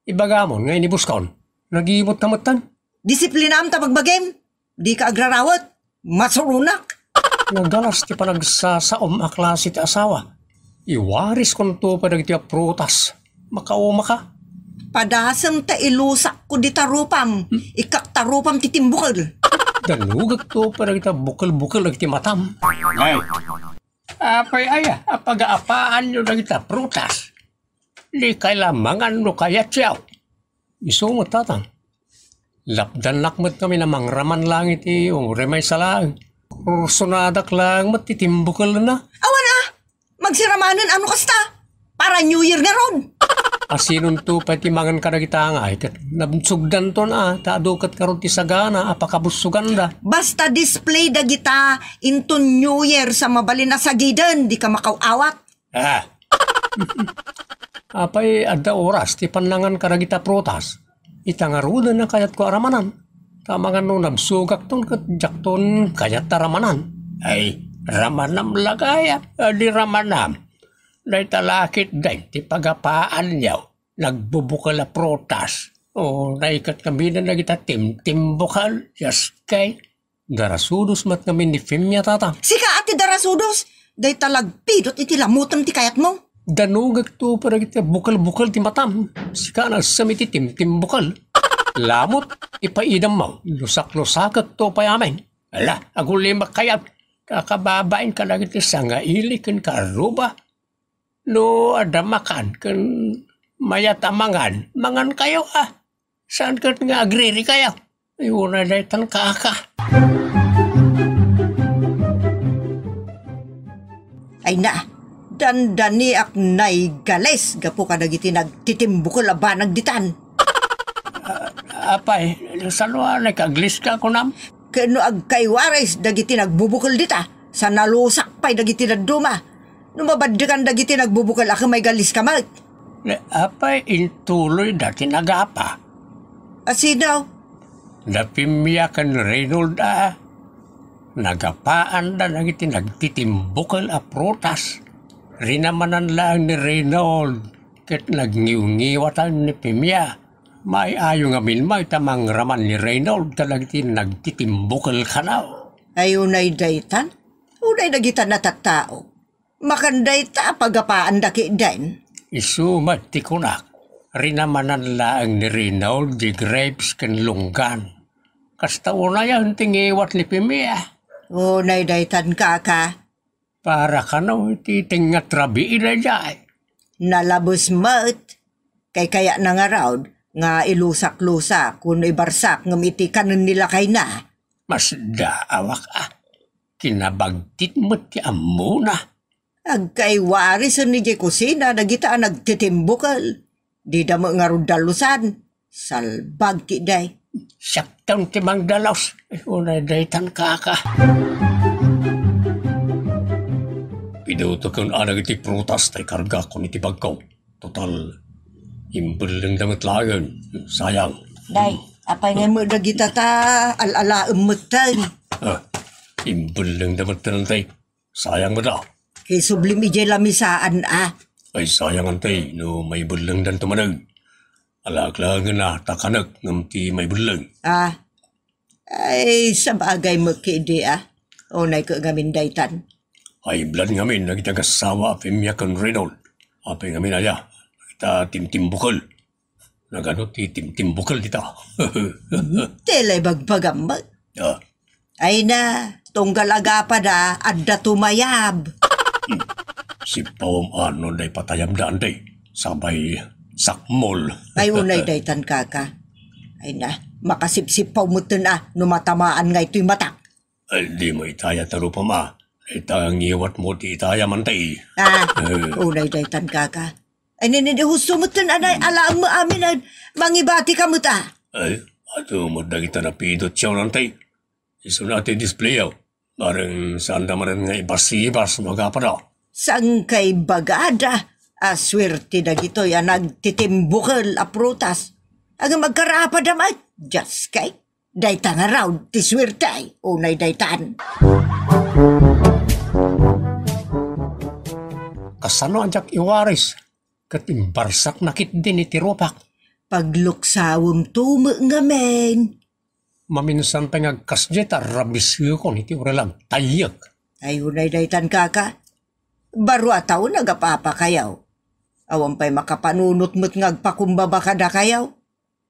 Ibagamon nga inibuskon. Nagimot ka metten. Disiplinam ta bagbagim. Dika agrarawet. Masuronak. Nagalas ti panagsasaom a klase ti asawa. Iwariskonto pay dagiti a prutas. Makaumaka. Padasem ta ilusakko dita rupam. Hmm? Ikkak ta rupam ti timbukel. Danugekto pay dagiti a bukel-bukel dagiti matam. Ay. Apay aya a pagaapaanyo dagiti a prutas? Dikay la mangan no kayatyo. Isu met, tatang. Lapdannak met ngamin a mangraman laeng iti umuri maysa laeng. Kursonadak laeng met ti timbukelna. Awan a! Magsiramanen a no kasta? Para New Year ngarud! Asinonto pay ti mangan kadagita ngay ket nabsogdanton a, ta adu ket ngarud ti sagana a pakabussoganda. Basta display dagita inton New Year sa mabalin a sagiden, dika makaw-awat. Ah. Apay, adda oras ti pannangan kadagita prutas. Ita ngaruden a kayatko a ramanan. Ta mangan no nabsogakton ket diakton kayat a ramanan. Ay, ramanam la gayam. Adi ramanam. Dayta la ketdin ti pagapaanyo. Nagbubukel a prutas. O, naikat kami na nagita timtimbukel. Yes, kay. Darasudos met ngamin ni Femia, tata. Sika a ti darasudos, dayta lagpidot iti lamutem ti kayatmo. Danugekto pay dagiti bukel-bukel ti matam. Sika a nagsem iti timtimbukel. Lamut, ipaidammo, lusak-lusakekto pay amin. Ala, agulimek kayat, kakababain kadagiti sangaili ken karuba. No adda makan ken mayat a mangan, mangankayo a. Saan ket nga agririkayo? Ay, unay daytan, kaka. Ay na, dandaniak naigalis gapu kadagiti nagtitimbukel a banag ditan. Apay, saan a nagkaglis ka, kunam? Ken no agkaiwaris dagiti nagbubukel dita, sa nalusak pay dagiti dadduma. No mabaddekan dagiti nagbubukel a ket maigalis ka met. Ne, apay intuloyda ti nagapa? A sino? Da Femia ken Reynold a. Nagapaanda dagiti nagtitimbukel a prutas. Rinamanan laeng ni Reynold ket nagngiwngiwatan ni Femia. Maayayo ngamin met ta mangraman ni Reynold kadagiti nagtitimbukel kano. Ay, unay daytan? Unay dagita a tattao. Makan dayta a pagapaanda ketdin. Isu met ti kunak, rinamanan laeng ni Reynold di grapes ken lunggan. Kasta unayen ti ngiwat ni Femia. Unay daytan, kaka. Para kano iti tengnga ti rabii daydiay. Nalabes met. Kaykayatna ngarud nga ilusak-lusak wenno ibarsak ngem iti kanen ni lakayna. Masdaawak a. Kinabagtit met ti ammona. Agkaiwarisen idiay kusina dagita a nagtitimbukel. Dida met ngarud dalusan. Salbag ketdi. Siakton ti mangdalus. Unay daytan, kaka. Piduteken a dagiti prutas ta ikargakon iti bagko. Total, imbellengda met laengen. Sayang. Day, apay nga met dagita ta al-alaem metten? Ah, imbellengda metten, tay. Sayang met a. Kay sublim idiay lamisaan a. Ay, sayang, antay, no maibellengdanto manen. Alaek laengen a, ta kanek ngem ti maibelleng. Ah. Ay, sabagay met ketdi a. Unay ket ngamin daytan. Ay, iblan ngamin dagiti agassawa a Femia ken Reynold. Apay ngamin aya, dagita timtimbukel. Nagano ti timtimbukel dita? Ti la ibagbagam met. Ah. Ay na, tunggal agapada, adda tumayab. Hmm. Sipawem a no adda ipatayabda, antay. Sabay sakmol. Ay, unay daytan, kaka. Ay na, makasipsipaw metten a no matamaan nga itoy matak. Ay, dimo itaya ta rupam a. Ita ngiwatmo ti itayam, antay. Ah, eh. Unay daytan, kaka. Ay, nini, di husto metten a nay-alaem met amin a mangibatika met a. Ay, adu met dagita napidotyo, antay. Isuna ti displayo. Bareng saanda manen nga ibasibas no agapada. Saan kaibagada a suerte dagitoy a nagtitimbukel a prutas? Agem agkarapada met, Dios kay. Dayta ngarud ti suerte, unay daytan. Kasano a diak iwaris ket imbarsakna ketdin iti rupak? Pagluksawemto met ngamin. Maminsan pay nga agkasdiay ta rabisekon iti uray la agtayyek. Ay, unay daytan, kaka. Baro a taon, agap-apakayo. Awan pay makapanunot met nga agpakumbaba kadakayo.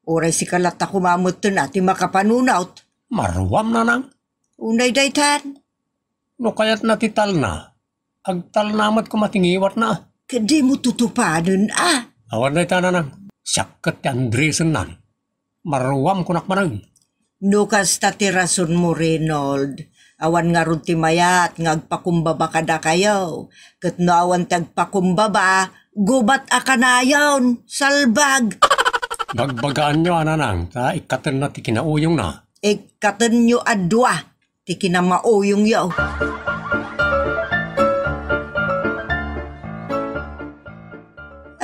Uray sika latta koma metten a ti makapanunot. Maruam, nanang. Unay daytan. No kayatna ti talna, agtalna met koma ti ngiwatna. Ket dimo tutupaden a. Awan dayta, nanang. Siak ket ti Andresennan. Maruam kunak manen. No kasta ti rasonmo, Reynold, awan ngarud ti mayat nga agpakumbaba kadakayo. Ket no awan ti agpakumbaba, gubat a kanayon, salbag. Bagbagaanyo a, nanang, ta ikkatenna ti kinauyongna. Ikkatenyo a dua ti kinamauyongyo.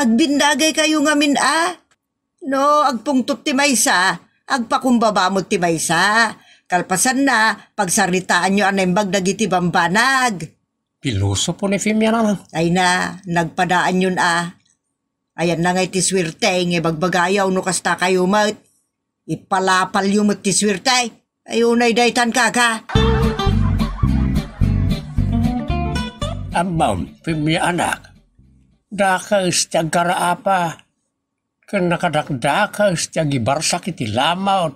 Agbindagaykayo ngamin a. No agpungtot ti maysa, agpakumbaba met ti maysa. Kalpasanna, pagsaritaanyo a naimbag dagiti bambanag. Pilosopo ni Femi a, nanang. Ay na, nagpadaanyon a. Ayanna ngay ti suerte nga ibagbagayo no kastakayo met. Ipalapalyo met ti suerte. Ay, unay daytan, kaka. Ammom, Femi anak. Dakes ti agkaraapa. Ken nakadakdakes ti agibarsak iti lamut.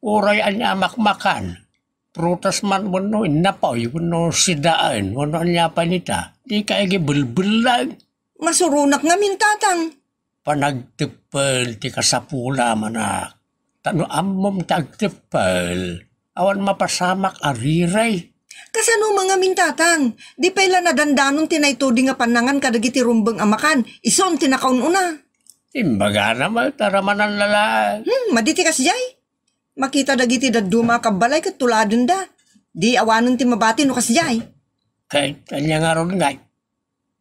Uray ania a makmakan, prutas man wenno innapuy wenno sidaen wenno ania pay dita, dika igibelbellag. Masuronak ngamin, tatang. Panagteppel ti kasapulam, anak. Ta no ammom ti agteppel, awan mapasamak a riray. Kasano man ngamin, tatang? Di pay la nadandanon ti naytudi nga pannangan kadagiti rumbeng a makan, isun ti nakaun-una. Imbagana met a ramanan la laeng. Hmm, madi ti kasdiay. Makita dagiti dadduma a kabbalay ket tuladenda. Di awanen ti mabati no kasdiay. Ket ania ngarud ngay?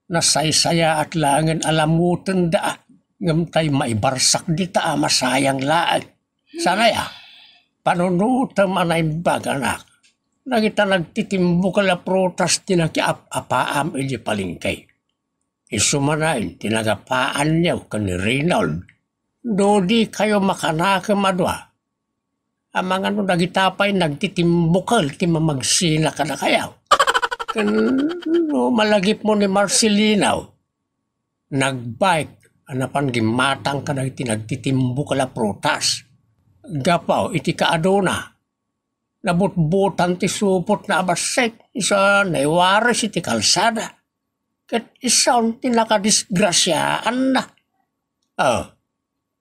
Nasaysayaat laengen a lamutenda, ngem tay maibarsak dita a masayang laeng. Saan aya? Panunotem a naimbag, anak. Dagita nagtitimbukel a prutas ti nakiap-apaam idiay palengke. Isu manen ti nagapaanyo ken ni Reynold. No dikayo makanakem a dua, amangan no dagita pay nagtitimbukel ti mamagsina kadakayo. Ken no malagipmo ni Marcelino, nagbike a napan gimmatang kadagiti nagtitimbukel a prutas. Gapu iti kaaduna, nabutbutan ti supotna a bassit, isu a naiwaris iti kalsada. Ket isu ti nakadisgrasiaanna. Ah,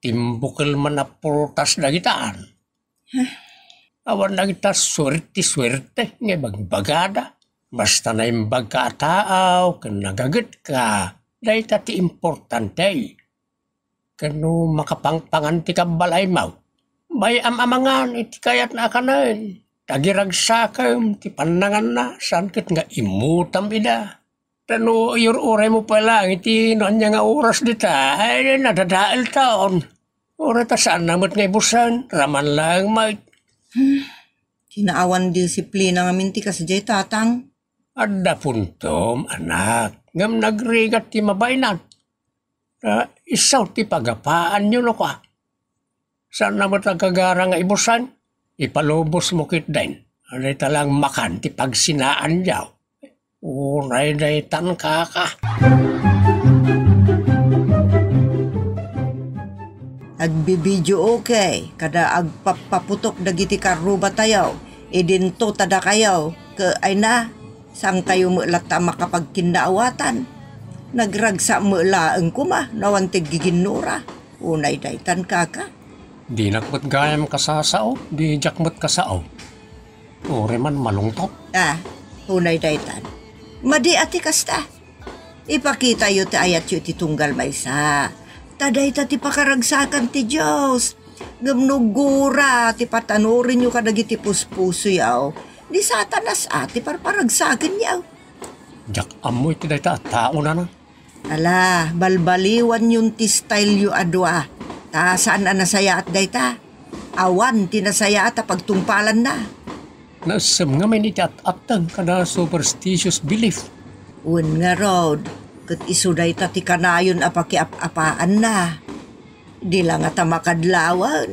timbukel man a prutas dagitan. Awan dagita suerte-suerte nga ibagbagada. Basta naimbagka a taaw ken nagagetka, dayta ti importante. Ken no makapangpangan ti kabbalaymo, bay-am amangan iti kayatna a kanen. Ta agiragsakem ti pannanganna, saan ket nga immutam ida. Ta no iyur-uraymo pay laeng iti no ania nga oras dita, ay, nadadaelton. Uray ta saanna met nga ibusen, raman laeng met. Hmm, kinaawan disiplina ngamin ti kasdiay, tatang. Adda puntom, anak, ngem nagrigat ti mabainat. Ta isu ti pagapaanyo no kua. Saanna met a gagara nga ibusen, ipalubosmo ketdin. Dayta laeng makan ti pagsinaanyo. Uray daytan, kaka. Agbibidio okay, kada agpappaputok dagiti karrubatayo, idinto ta dakayo, ke ay na, saankayo met latta a makapagkinnaawatan. Nagragsak met laeng koma no awan ti aggiginnura. Unay daytan, kaka. Dinak met gayam kasasao, diak met kasao. Uray man malungtot. Ah, unay daytan. Madi a ti kasta. Ipakitayo ti ayatyo iti tunggal maysa. Ta dayta ti pakaragsakan ti Dios. Ngem no gura ti patanorenyo kadagiti puspusoyo, ni Satanas a ti parparagsakenyo. Diak ammo iti dayta a tao, nana. Ala, balbaliwanyon ti style-yo a dua. Ta saan a nasayaat dayta. Awan ti nasayaat a pagtungpalanna. Naessem ngamin iti at-atteng kada superstitious belief. Wen ngarud, ket isu dayta ti kanayon a pakiap-apaanna. Di la ngata makadlawan.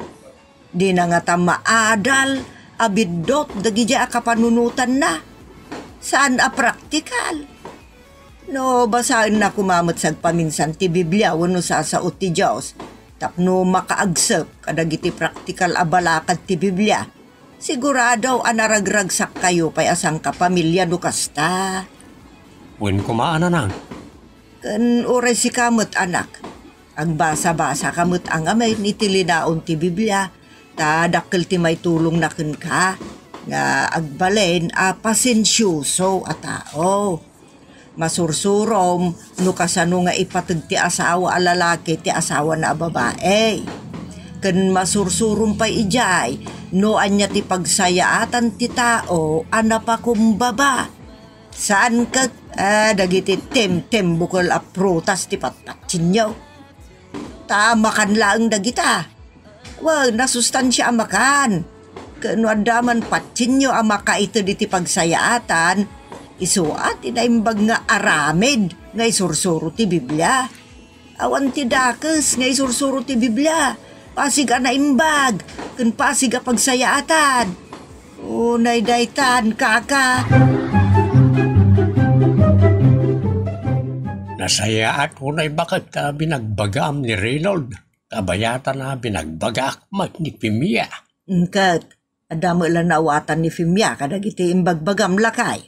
Dina ngata maadal a biddut dagidiay a kapanunotanna. Saan a praktikal. No basaenna koma met sagpaminsan ti Biblia wenno sasao ti Dios tapno makaagsep kadagiti praktikal a balakad ti Biblia, sigurado a naragragsakkayo pay a sangkapamilia no kasta. Wen koma a nanang. Ken uray sika met, anak, agbasa-basaka met a ngamin iti linaon ti Biblia, ta dakkel ti maitulongna kenka nga agbalin a pasensioso a tao. Masursurom no kasano nga ipateg ti asawa a lalaki ti asawana a babai. Ken masursurom pay idiay no ania ti pagsayaatan ti tao a napakumbaba. Saan ket, ah, dagiti timtim bukel a prutas ti patpatsinyo. Ta makan laeng dagita. Wen, nasustansia a makan. Ken no adda man patsinyo a makaited iti pagsayaatan, isu a ti naimbag nga aramid nga isursuro ti Biblia. Awan ti dakes nga isursuro ti Biblia. Pasig a naimbag, ken pasig a pagsayaatan. Unay daytan, kaka. Nasayaat unay baket ta binagbagaam ni Reynold. Kabayatan a binagbagaak met ni Femia. Ket, adda met la naawatan ni Femia kadagiti imbagbagam, lakay?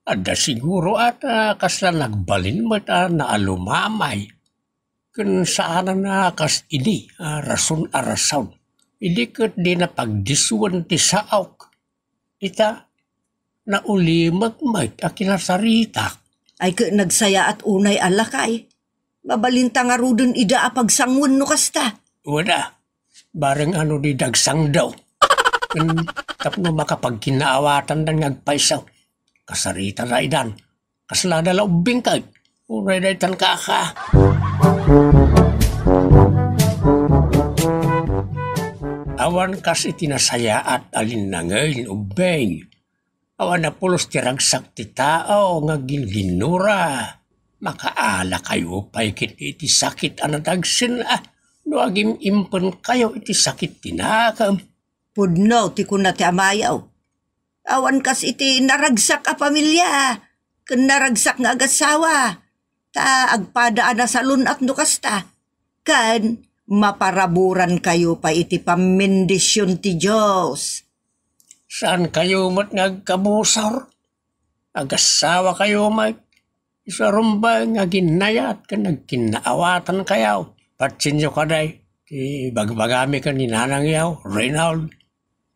Adda siguro a ta kasla nagbalin met a naalumamay. Ken saanan a kas idi a rason a rason. Idi ket dina pagdisuen ti saok. Ita, naulimek met a kinasaritak. Ay ket nagsayaat unay a lakay. Mabalinta ngaruden ida a pagsangoen no kasta. Wada, bareng ano di dagsangdaw. Ken tapno makapagkinnaawatan dan nga agpayso. Kasarita la idan. Kasla da la ubbing kay. Uray daytan kaka. Awan kas iti nasayaat a linnangen ubbing. Awan a pulos ti ragsak ti tao nga agginginnura. Makaala kayo pay ket iti sakit a nadagsen a no agim-impen kayo iti sakit ti nakem. Pudno ti kuna ti amayo. Awan kas iti naragsak a pamilia, ken naragsak nga agassawa, ta agpada a nasalun-at no kasta, ken maparaburan kayo pay iti pammendision ti Dios. Saan kayo met nga agkabusor? Agassawa kayo met. Isu a rumbeng nga aginnayat ken agkinnaawatan kayo. Patsinyo kaday ti bagbagami ken ni nanangyo, Reynold.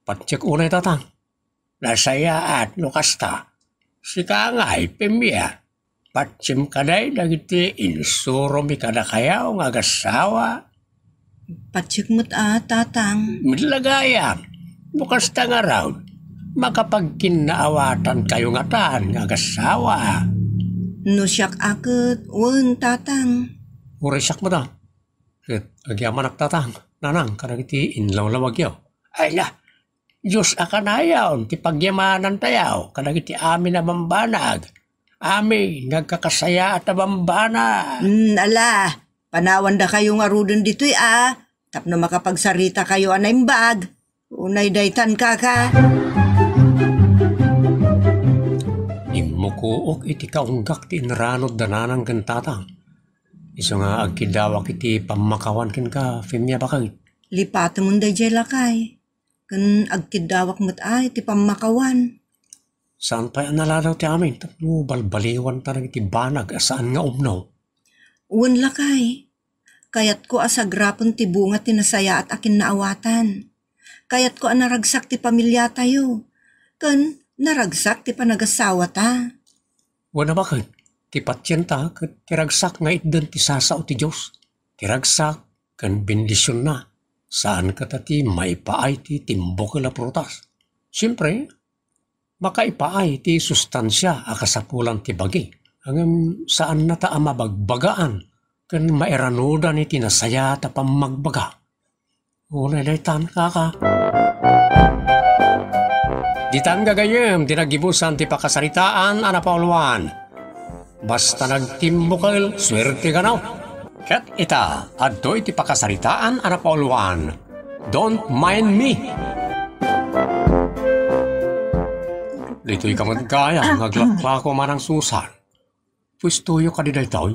Patsiek unay, tatang. Nasayaat no kasta. Sika ngay, Femia. Patsiem kaday dagiti insuromi kadakayo nga agassawa. Patsiek met a, tatang. Met la gayam, no kasta ngarud, makapagkinnaawatan kayo ngatan nga agassawa. No siak a ket, wen, tatang. Uray siak met a. Ket agyamanak, tatang, nanang, kadagiti inlawlawagyo. Ay na, Dios a kanayon ti pagyamanantayo kadagiti amin a bambanag. Amin nga agkakasayaat a bambanag. Hmm, ala, panawandakayo ngaruden ditoy a, tapno makapagsaritakayo a naimbag. Unay daytan, kaka. Immukook iti kaunggak ti inranod da nanang ken tatang. Isu nga agkiddawak iti pammakawan kenka, Femia, baket. Lipatemon daydiay, lakay. Ken agkiddawak met ay ti pammakawan. Saan pay a naladaw ti amin tapno balbaliwanta dagiti banag a saan nga umno? Wen, lakay. Kayatko a sagrapen ti bunga ti nasayaat a kinnaawatan. Kayatko a naragsak ti pamiliatayo. Ken naragsak ti panagassawata. Wen a baket, ti patienta ket ti ragsak nga itdan ti sasao ti Dios. Ti ragsak ken bendisionna, saan kata ti maipaay ti timbukel a prutas. Siempre, makaipaay ti sustansia a kasapulan ti bagi, ngem saannata a mabagbagaan ken mairanudan iti nasayaat a pammagbaga. Unay daytan, kaka. Ditan gagayyem ti naggibusan ti pakasaritaan a napauluan. Basta nagtimbukel, suerte ganaw. Ket ita, adto iti pakasaritaan a napauluan. Don't mind me. Ditoy ka met gayam, naglaklako manang Susan. Puestoyo kadi daytoy?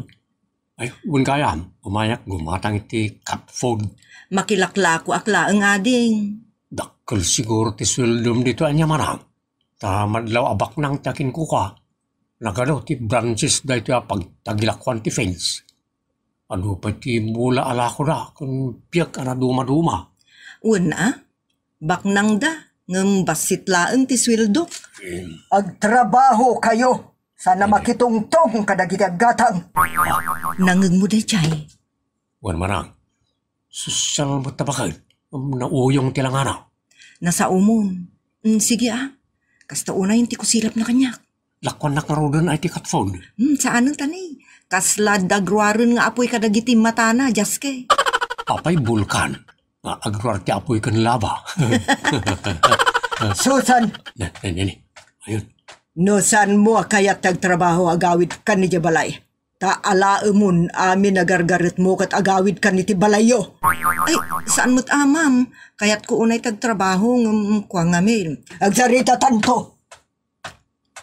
Ay, wen gayam, umayak gumatang iti cat food. Makilaklakoak laeng, ading. Dakkel siguro ti sueldom ditoy ania manang. Ta madlaw a baknang ti akinkukua. Nagadu ti branches daytoy a pagtagilakoan ti fence. Adu pay ti bula a lakoda ken biag a nadumaduma. Wen a, baknangda, ngem bassit laeng ti sueldok. Agtrabaho kayo, sana makitungtong kadagiti aggatang. Nangngegmo daydiay? Wen manang, sosyal met a baket, ngem nauyong ti langana. Nasaomon. Mm, sige a. Kasta unayen ti kusilapna kaniak. Lakuannak ngaruden ay ti cat food. Hmm, saanen tani. Kasla dagruaren nga apuy kadagiti matana, Jaske. Apay bulkan nga agruar ti apuy ken laba. Susan! Ne, ne, ne, ne. Ayun. No saanmo a kayat ti agtrabaho, agawidkan idiay balay. Ta alaemon amin a gargaretmo ket agawidkan iti balayyo. Ay, saan met a, ma'am. Kayatko unay ti agtrabaho ngem kua ngamin. Agsaritatanto.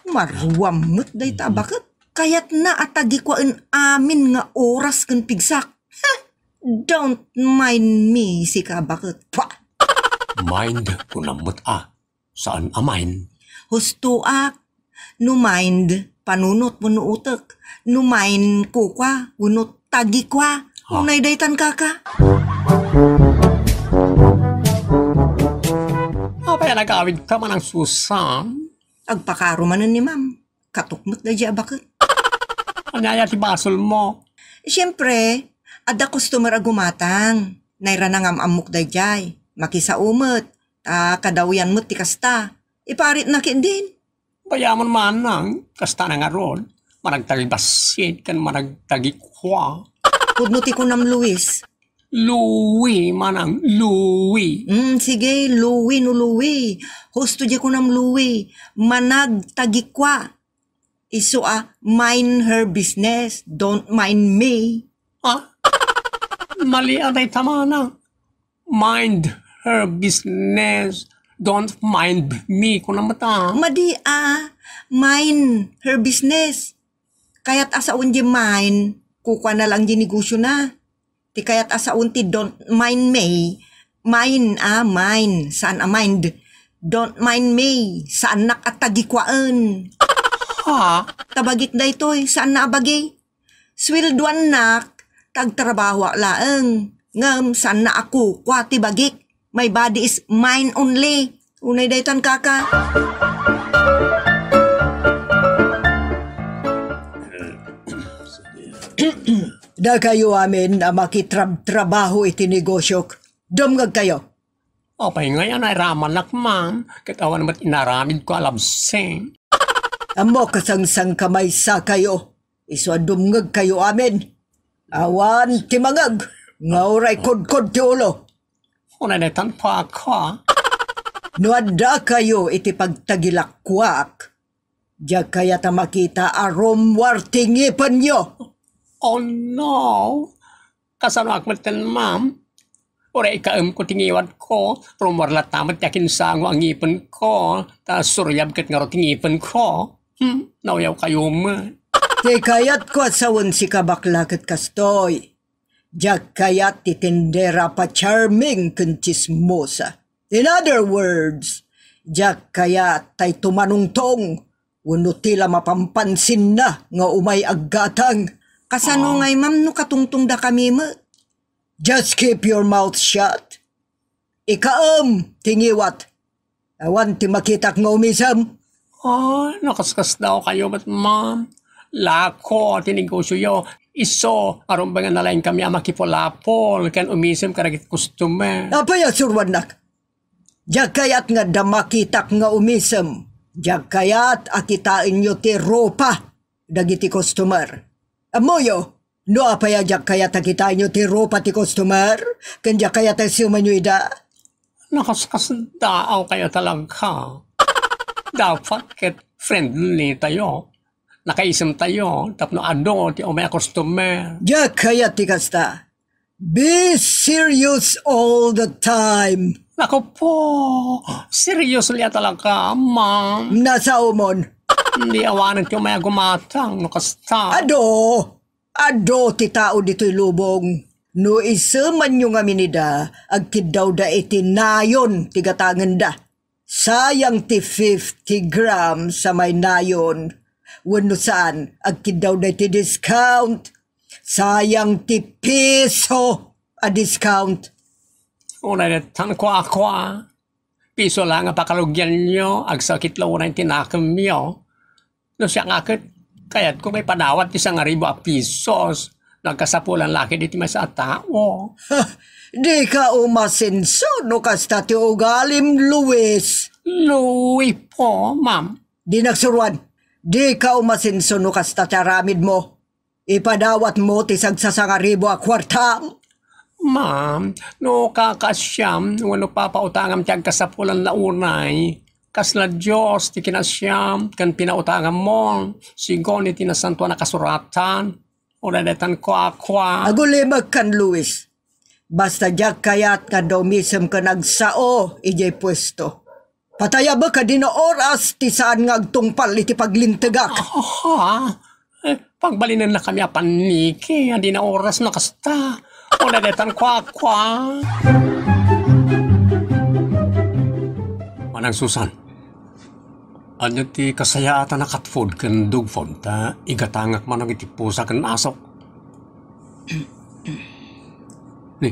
Maruam met dayta a baket. Kayatna a tagikuaen amin nga oras ken pigsak. Heh! Don't mind me, sika a baket. Pah! Mind, kunam met a. Saan a mind? Hustoak. No mind, panunot wenno utek. No mind, kukua wenno tagikua. Ah. Unay daytan, kaka. Apay a nagawidka manang Susan? Agpakaro manen ni ma'am. Katok met daydiay a baket. Ania aya ti basolmo? Siempre, adda customer a gumatang. Nairana nga am-ammok daydiay. Makisao met. Ta kadawyan met ti kasta. Iparitna ketdin. Bayamon manang, kasta na ngarud. Managtagibassit ken managtagikua. Pudno ti kunam, Luis. Louie, manang, Louie. Mm, sige, Louie no Louie. Husto diay kunam, Louie. Managtagikua. Isu a, mind her business, don't mind me. Ah? Mali a dayta, manang. Mind her business, don't mind me, kuna met a. Madi a, mind her business. Kayat a saon diay mind, kukuana lang diay negosiona. Ti kayat a saon ti don't mind me, mind a, mind, saan a mind. Don't mind me, saannak a tagikuaen. Ha? Ta bagik daytoy, saanna a bagi. Sueldoannak, ta agtrabahoak laeng. Ngem saanna a kukua ti bagik. My body is mine only. Unay daytan, kaka. Dakayo amin a makitrabtrabaho iti negosiok. Dumngegkayo. Apay ngay a nairamanak, ma'am, ket awan met inaramidko a labsing. Ammok a sangsangkamaysakayo. Isu a dumngegkayo amin. Awan ti mangeg nga uray kodkod ti ulo. Unay daytan, kaka. No addakayo iti pagtagilakkuak, diak kayat a makita a rummuar ti ngipenyo. Oh no! Kasanoak metten, ma'am? Uray ikaemko ti ngiwatko, rummuar latta met ti akinsango a ngipenko, ta suriab ket ngarud ti ngipenko. Hmm, nauyawkayo met. Ti kayatko a sawen, sika bakla, ket kastoy. Diak kayat ti tindera a pa-charming ken tsismosa. In other words, diak kayat tay tumanungtong wenno ti la mapampansinna nga umay aggatang. Kasano ngay, ma'am, no katungtongdakami met? Just keep your mouth shut. Ikaem ti ngiwat. Awan ti makitak nga umisem. Ah, nakaskasdaokayo met, ma'am. Lako ti negosioyo. Isu a rumbeng a nalaingkami a makipulapol ken umisem kadagiti customer. Apay a suruannak? Diak kayat nga adda makitak nga umisem. Diak kayat a kitaenyo ti rupa dagiti customer. Ammoyo, No apay a diak kayat a kitaenyo ti rupa ti customer, ken diak kayat a isemanyo ida? Nakaskasdaaw kayo talaga. Dapat ket friendly tayo. Nakaisem tayo tapno adu ti umay a customer. Diak kayat ti kasta. Be serious all the time. Naku po, seriously a talaga, ma'am. Nasaomon. Di awanen ti umay a gumatang no kasta. Adu, adu ti tao ditoy lubong. No isemanyo ngamin ida, agkiddawda iti nayon ti gatangenda. Sayang ti fifty grams a may nayon. Wenno saan, agkiddawda iti discount. Sayang ti piso a discount. Unay dettan, kuakua. Piso la nga pakarugianyo, agsakit la unay ti nakemyo. No siak nga ket, kayatko nga ipadawat ti sangaribu a pisos. Nagkasapulan la ket iti maysa a tao. Dika umasenso no kasta ti ugalim, Luis. Louis po, ma'am. Di nagsuruan. Dika umasenso no kasta ti aramidmo. Ipadawatmo ti sagsasangaribu a kuartam. Ma'am, no kakaasiam wenno papautangam ti agkasapulan la unay, kasla Dios ti kinaasiam ken pinautangamon, sigun iti Nasantoan a Kasuratan. Unay dettan, kuakua. Agulimekkan, Luis. Basta diak kayat nga adda umisem ken agsao idiay puesto. Patayabek a dina oras ti saan nga agtungpal iti paglintegak. Ah, eh, pagbalinennakami a panniki a dina oras no kasta. Unay dettan, kuakua. Manang Susan, ania ti kasayaatan a cat food ken dog food ta igatangak manok iti pusa ken asok? Ni,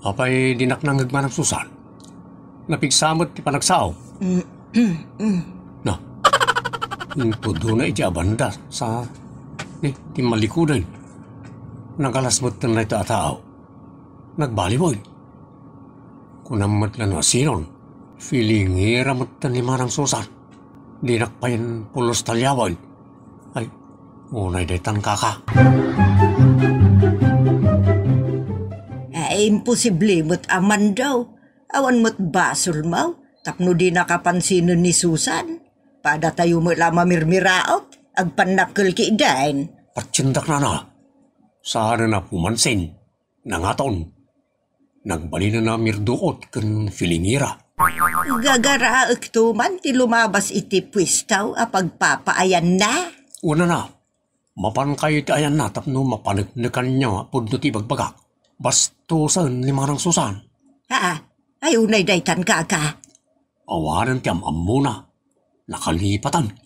apay dinak nangngeg, Manang Susan? Napigsa met ti panagsao. Na, intudona iti abanda sa, ni, ti malikudan. Nagalas met dayta a tao. Nagbaliwen. Kunam met la no asinon. Filingira met ni Manang Susan. Dinak payen pulos taliawen. Ay, unay daytan, kaka. Ay, imposible met a mandaw. Awan met basolmo tapno dinaka pansinen ni Susan. Padatayo met la mamirmiraot. Agpannakkel kiden. Patiendak, nana. Saanen a pumansin. Nangaton. Nagbalinen a mirduot ken filingira. Gagaraekto man ti lumabas iti puesto a pagpapaayanna. Unana, mapankayo iti ayanna tapno mapaneknekanyo a pudno ti ibagbagak. Bastosen ni Manang Susan. Aa, ay unay daytan, kaka. Awanen ti am-ammona. Nakalipatan.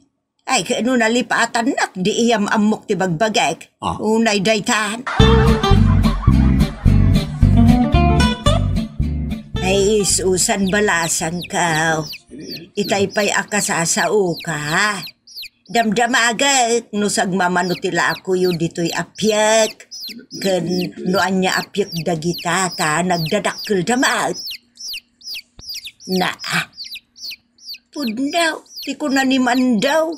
Ay, ket no nalipatannak, di iyam-ammok ti bagbagek. Ah. Unay daytan. Ay, Susan, balasangko. Itay pay a kasasaoka. Damdamagek no sagmamano ti lakoyo ditoy a piek. Ken no ania a piek dagita ta nagdadakkelda met. Na, pudno ti kuna ni Mandaw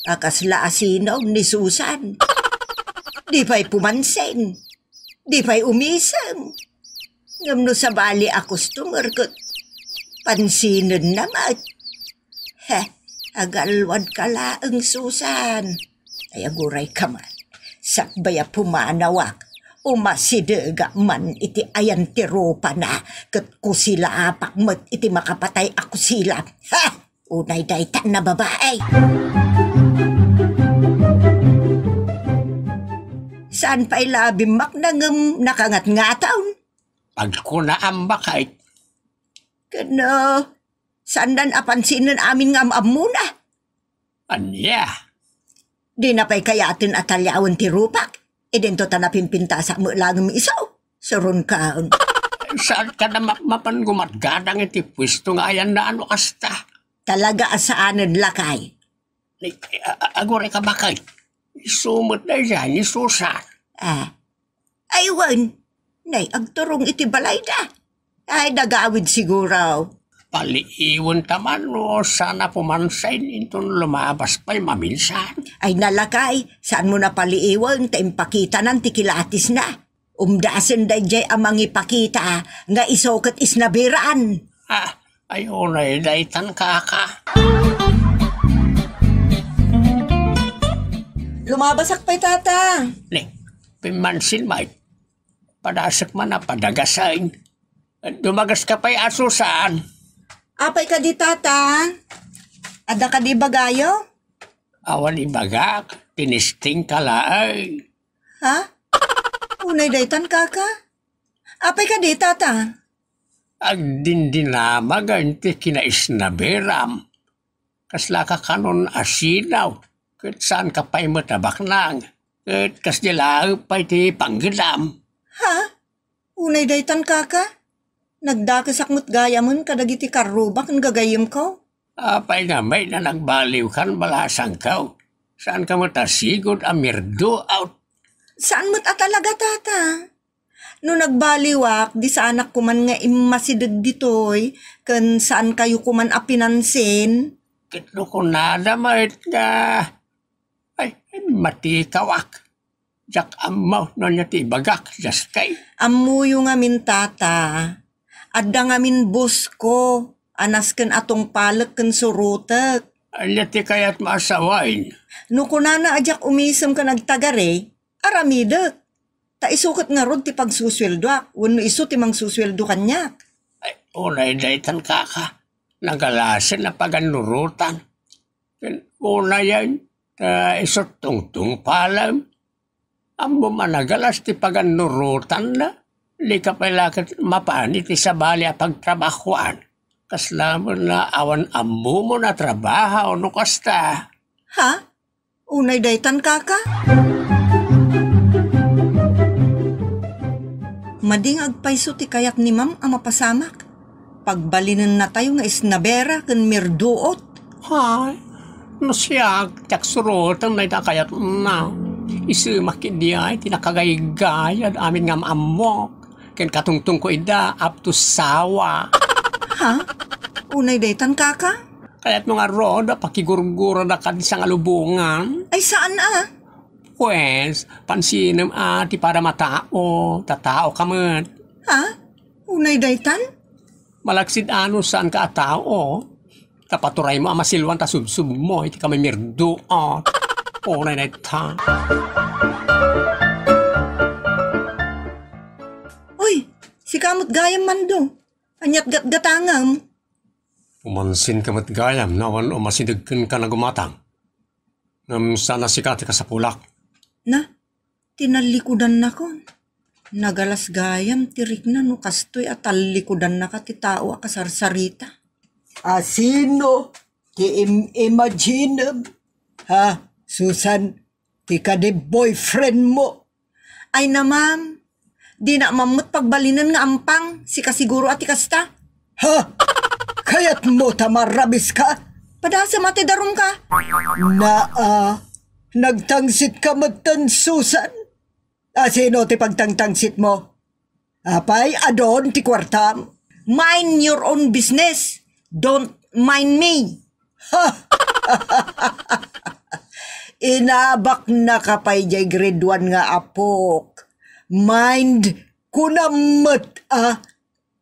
a kasla asinog ni Susan. Di pay pumansin, di pay umisem. Ngem no sabali a customer ket pansinenna met. He, agalwadka laeng, Susan. Ay, agurayka man. Sakbay a pumanawak, umasidegak man iti ayan ti rupana, ket kusilapak met iti makapatay a kusilap. Ha! Unay daytan a babai. Saan pay la a bimmakna ngem nakangatngaton? Agkunaam, baket. Ken, ah, saandan a pansinen amin nga am-ammona? Ania? Dina pay kayaten a taliawen ti rupak. Idinto ta napimpintasak met laeng isu. Suronkaon. Saan ka na ma-, mapan gumatgadang iti puesto nga ayanna no kasta? Talaga a saanen, lakay. Ni, a-, a-, agurayka, baket. Isu met daydiay ni Susan. Ah. Ay, wen. Nay, agturong iti balayda. Ay, nagawid siguro. Paliiwenta man no saan a pumansin inton lumabas pay maminsan. Ay nalakay, saanmo na paliiwen ta impakitanan ti kilatisna. Umdasen daydiay a mangipakita nga isu ket isnaberan. Ah, ay unay daytan, kaka. Lumabasak pay, tata. Ne, pimmansin met. Padasek man a padagasen. Dumagaska pay a Susan. Apay kadi, tata? Adda kadi ibagayo? Awan ibagak, tinisting ka laeng. Ha? Unay daytan, kaka? Apay kadi, tata? Agdindinamagen ti kinaisnaberam. Kasla kakanon a sinaw, ket saanka pay met a baknang, ket kasdi laeng pay ti panggedam. Ha? Unay daytan, kaka? Nagdakesak met gayamen kadagiti karrubak ken gagayyemko. Apay nga met a nagbaliwkan balasangko? Saanka met a sigud a mirduot? Saan met a talaga, tata? No nagbaliwak, di saanak koman nga immasideg ditoy, ken saankayo koman a pinansin. Ket no kunada met nga, ay, ay, matikawak. Diak ammo no ania ti ibagak, diaskay. Ammoyo ngamin, tata. Adda ngamin boss-ko, a nasken a tungpalek ken surotek. Ania ti kayatmo a sawen? No kunana a diak umisem ken agtagari, aramidek. Ta isu ket ngarud ti pagsusueldoak, wenno isu ti mangsusueldo kaniak. Ay, unay daytan, kaka. Nagalasen a pagannurotan. Ken unayen, ta isu tungtungpalem. Ammom a nagalas ti pagannurotanna. Dika pay la ket mapan iti sabali a pagtrabahoan. Kasla met a awan ammomon a trabaho no kasta. Ha? Unay daytan, kaka? Madi nga agpayso ti kayat ni Ma'am a mapasamak. Pagbalinennatayo nga isnabera ken mirduot. Hay, no siak, diak suroten dayta a kayatna. Isu met ketdi ay ti nakagaygayad amin nga am-ammok. Ken katungtungko ida, up to sawa. Ha? Unay daytan, kaka? Kayatmo ngarud a pakigurgurada kadi sangalubongan? Ay, saan a? Pues, pansinem a ti padamatao, ta tao ka met. Ha? Unay daytan? Malaksid a no saanka a tao, ta paturaymo a masilwan ta subsubmo iti kamimirduot. Unay dayta. Oy, sika met gayam, Mando. Ania't gatgatangem? Pumansinka met gayam no awan umasideg kenka a gumatang. Ngem saan a sika ti kasapulak. Na, tinallikudannakon. Nagalas gayam ti rikna no kastoy a tallikudannaka ti tao a kasarsarita. A sino ti im-imaginem? Ha, Susan? Ti kadi boyfriend mo. Ay na, ma'am. Dinak man met pagbalinen nga ampang, sika siguro a ti kasta. Ha? Kayatmo ta marabiska? Padasem a ti darumka. Naa, nagtangsitka metten, Susan? A sino ti pagtangtangsit mo? Apay, adun ti kuartam? Mind your own business. Don't mind me. Ha! Inabaknaka pay jay grade one nga apok. Mind, kunam met, a?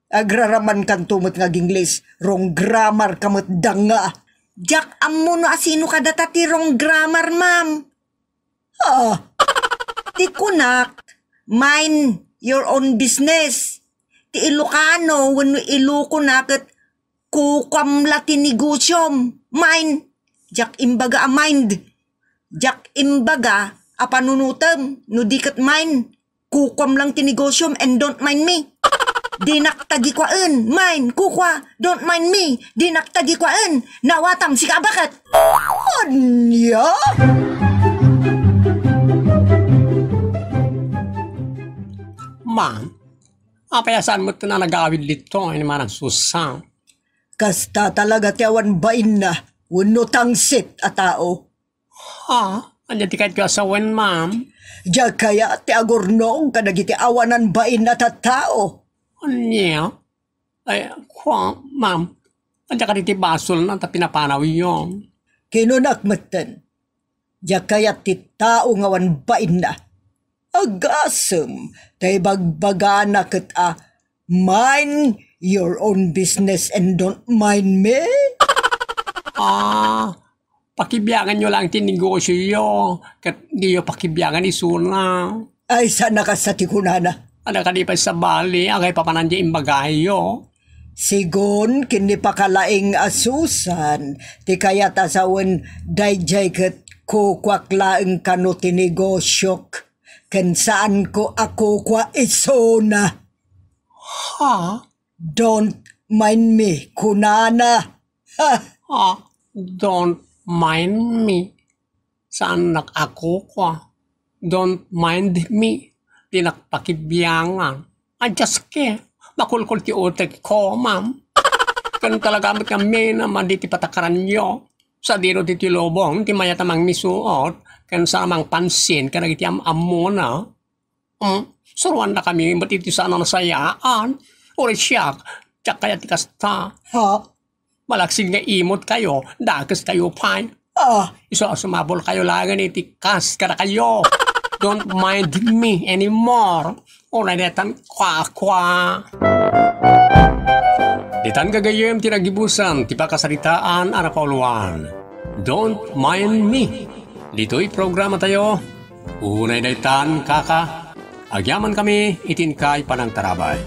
Agraramankanto met nga agingles, wrong grammar ka met danga. Diak ammo no asino kadata ti wrong grammar, ma'am. Ah. Ti kunak, mind your own business. Ti Ilocano wenno Ilokona ket kukuam la ti negosiom. Mind. Diak imbaga a mind. Diak imbaga a panunotem no di ket mind. Kukuam lang ti negosiom and don't mind me. Dinak tagikuaen, mind, kukua, don't mind me. Dinak tagikuaen, nawatam, sika a baket. Ania? Ma'am, apay a saan met ti nagawid ditoy ni Manang Susan? Kasta talaga ti awan bainna wenno tangsit a tao. Ha? Ania ti kayatyo a sawen, ma'am? Diak kayat ti agurnong kadagiti awanan bain a tattao. Ania? Ay, kua, ma'am. Ania kadi ti basolna ta pinapanawyo? Kinunak metten, diak kayat ti tao nga awan bainna. Agasem, ta ibagbagana ket a, "Mind your own business and don't mind me." Ah, pakibianganyo lang ti negosioyo, ket diyo pakibiangan isuna. Ay, saan a kasta ti kunana? Adda kadi pay sabali, agay papanan di imbagayo. Sigun, ken ni pakalaing a Susan, ti kayat a sawen daydiay ket kukuak laeng kano ti negosiok, ken saanko a kukua isuna. Ha? "Don't mind me," kunana. Ha! Ah, don't mind me. Saannak a kukua. Don't mind me. Dinak pakibiangan. Ay, just ke. Makulkol ti utek ko, ma'am. Ken talaga met nga minam a di ti patakaranyo. Sadino ti tilubong ti mayat a mangmisuot, ken sa mangpansin kadagiti am-ammona. Hmm? Suruannakami met iti saan a nasayaan. Uray siak, diak kayat ti kasta. Ha? Malaksid nga imot kayo, dakes kayo pay. Ah. Isu a sumabol kayo laengen iti kas kadakayo. Don't mind me anymore. Uray ditan kua, kua. Ditan gagayyem ti nagibusan ti pakasaritaan a napauluan. Don't mind me. Ditoy programa tayo. Unay daytan, kaka, agyaman kami iti inkay panangtarabay.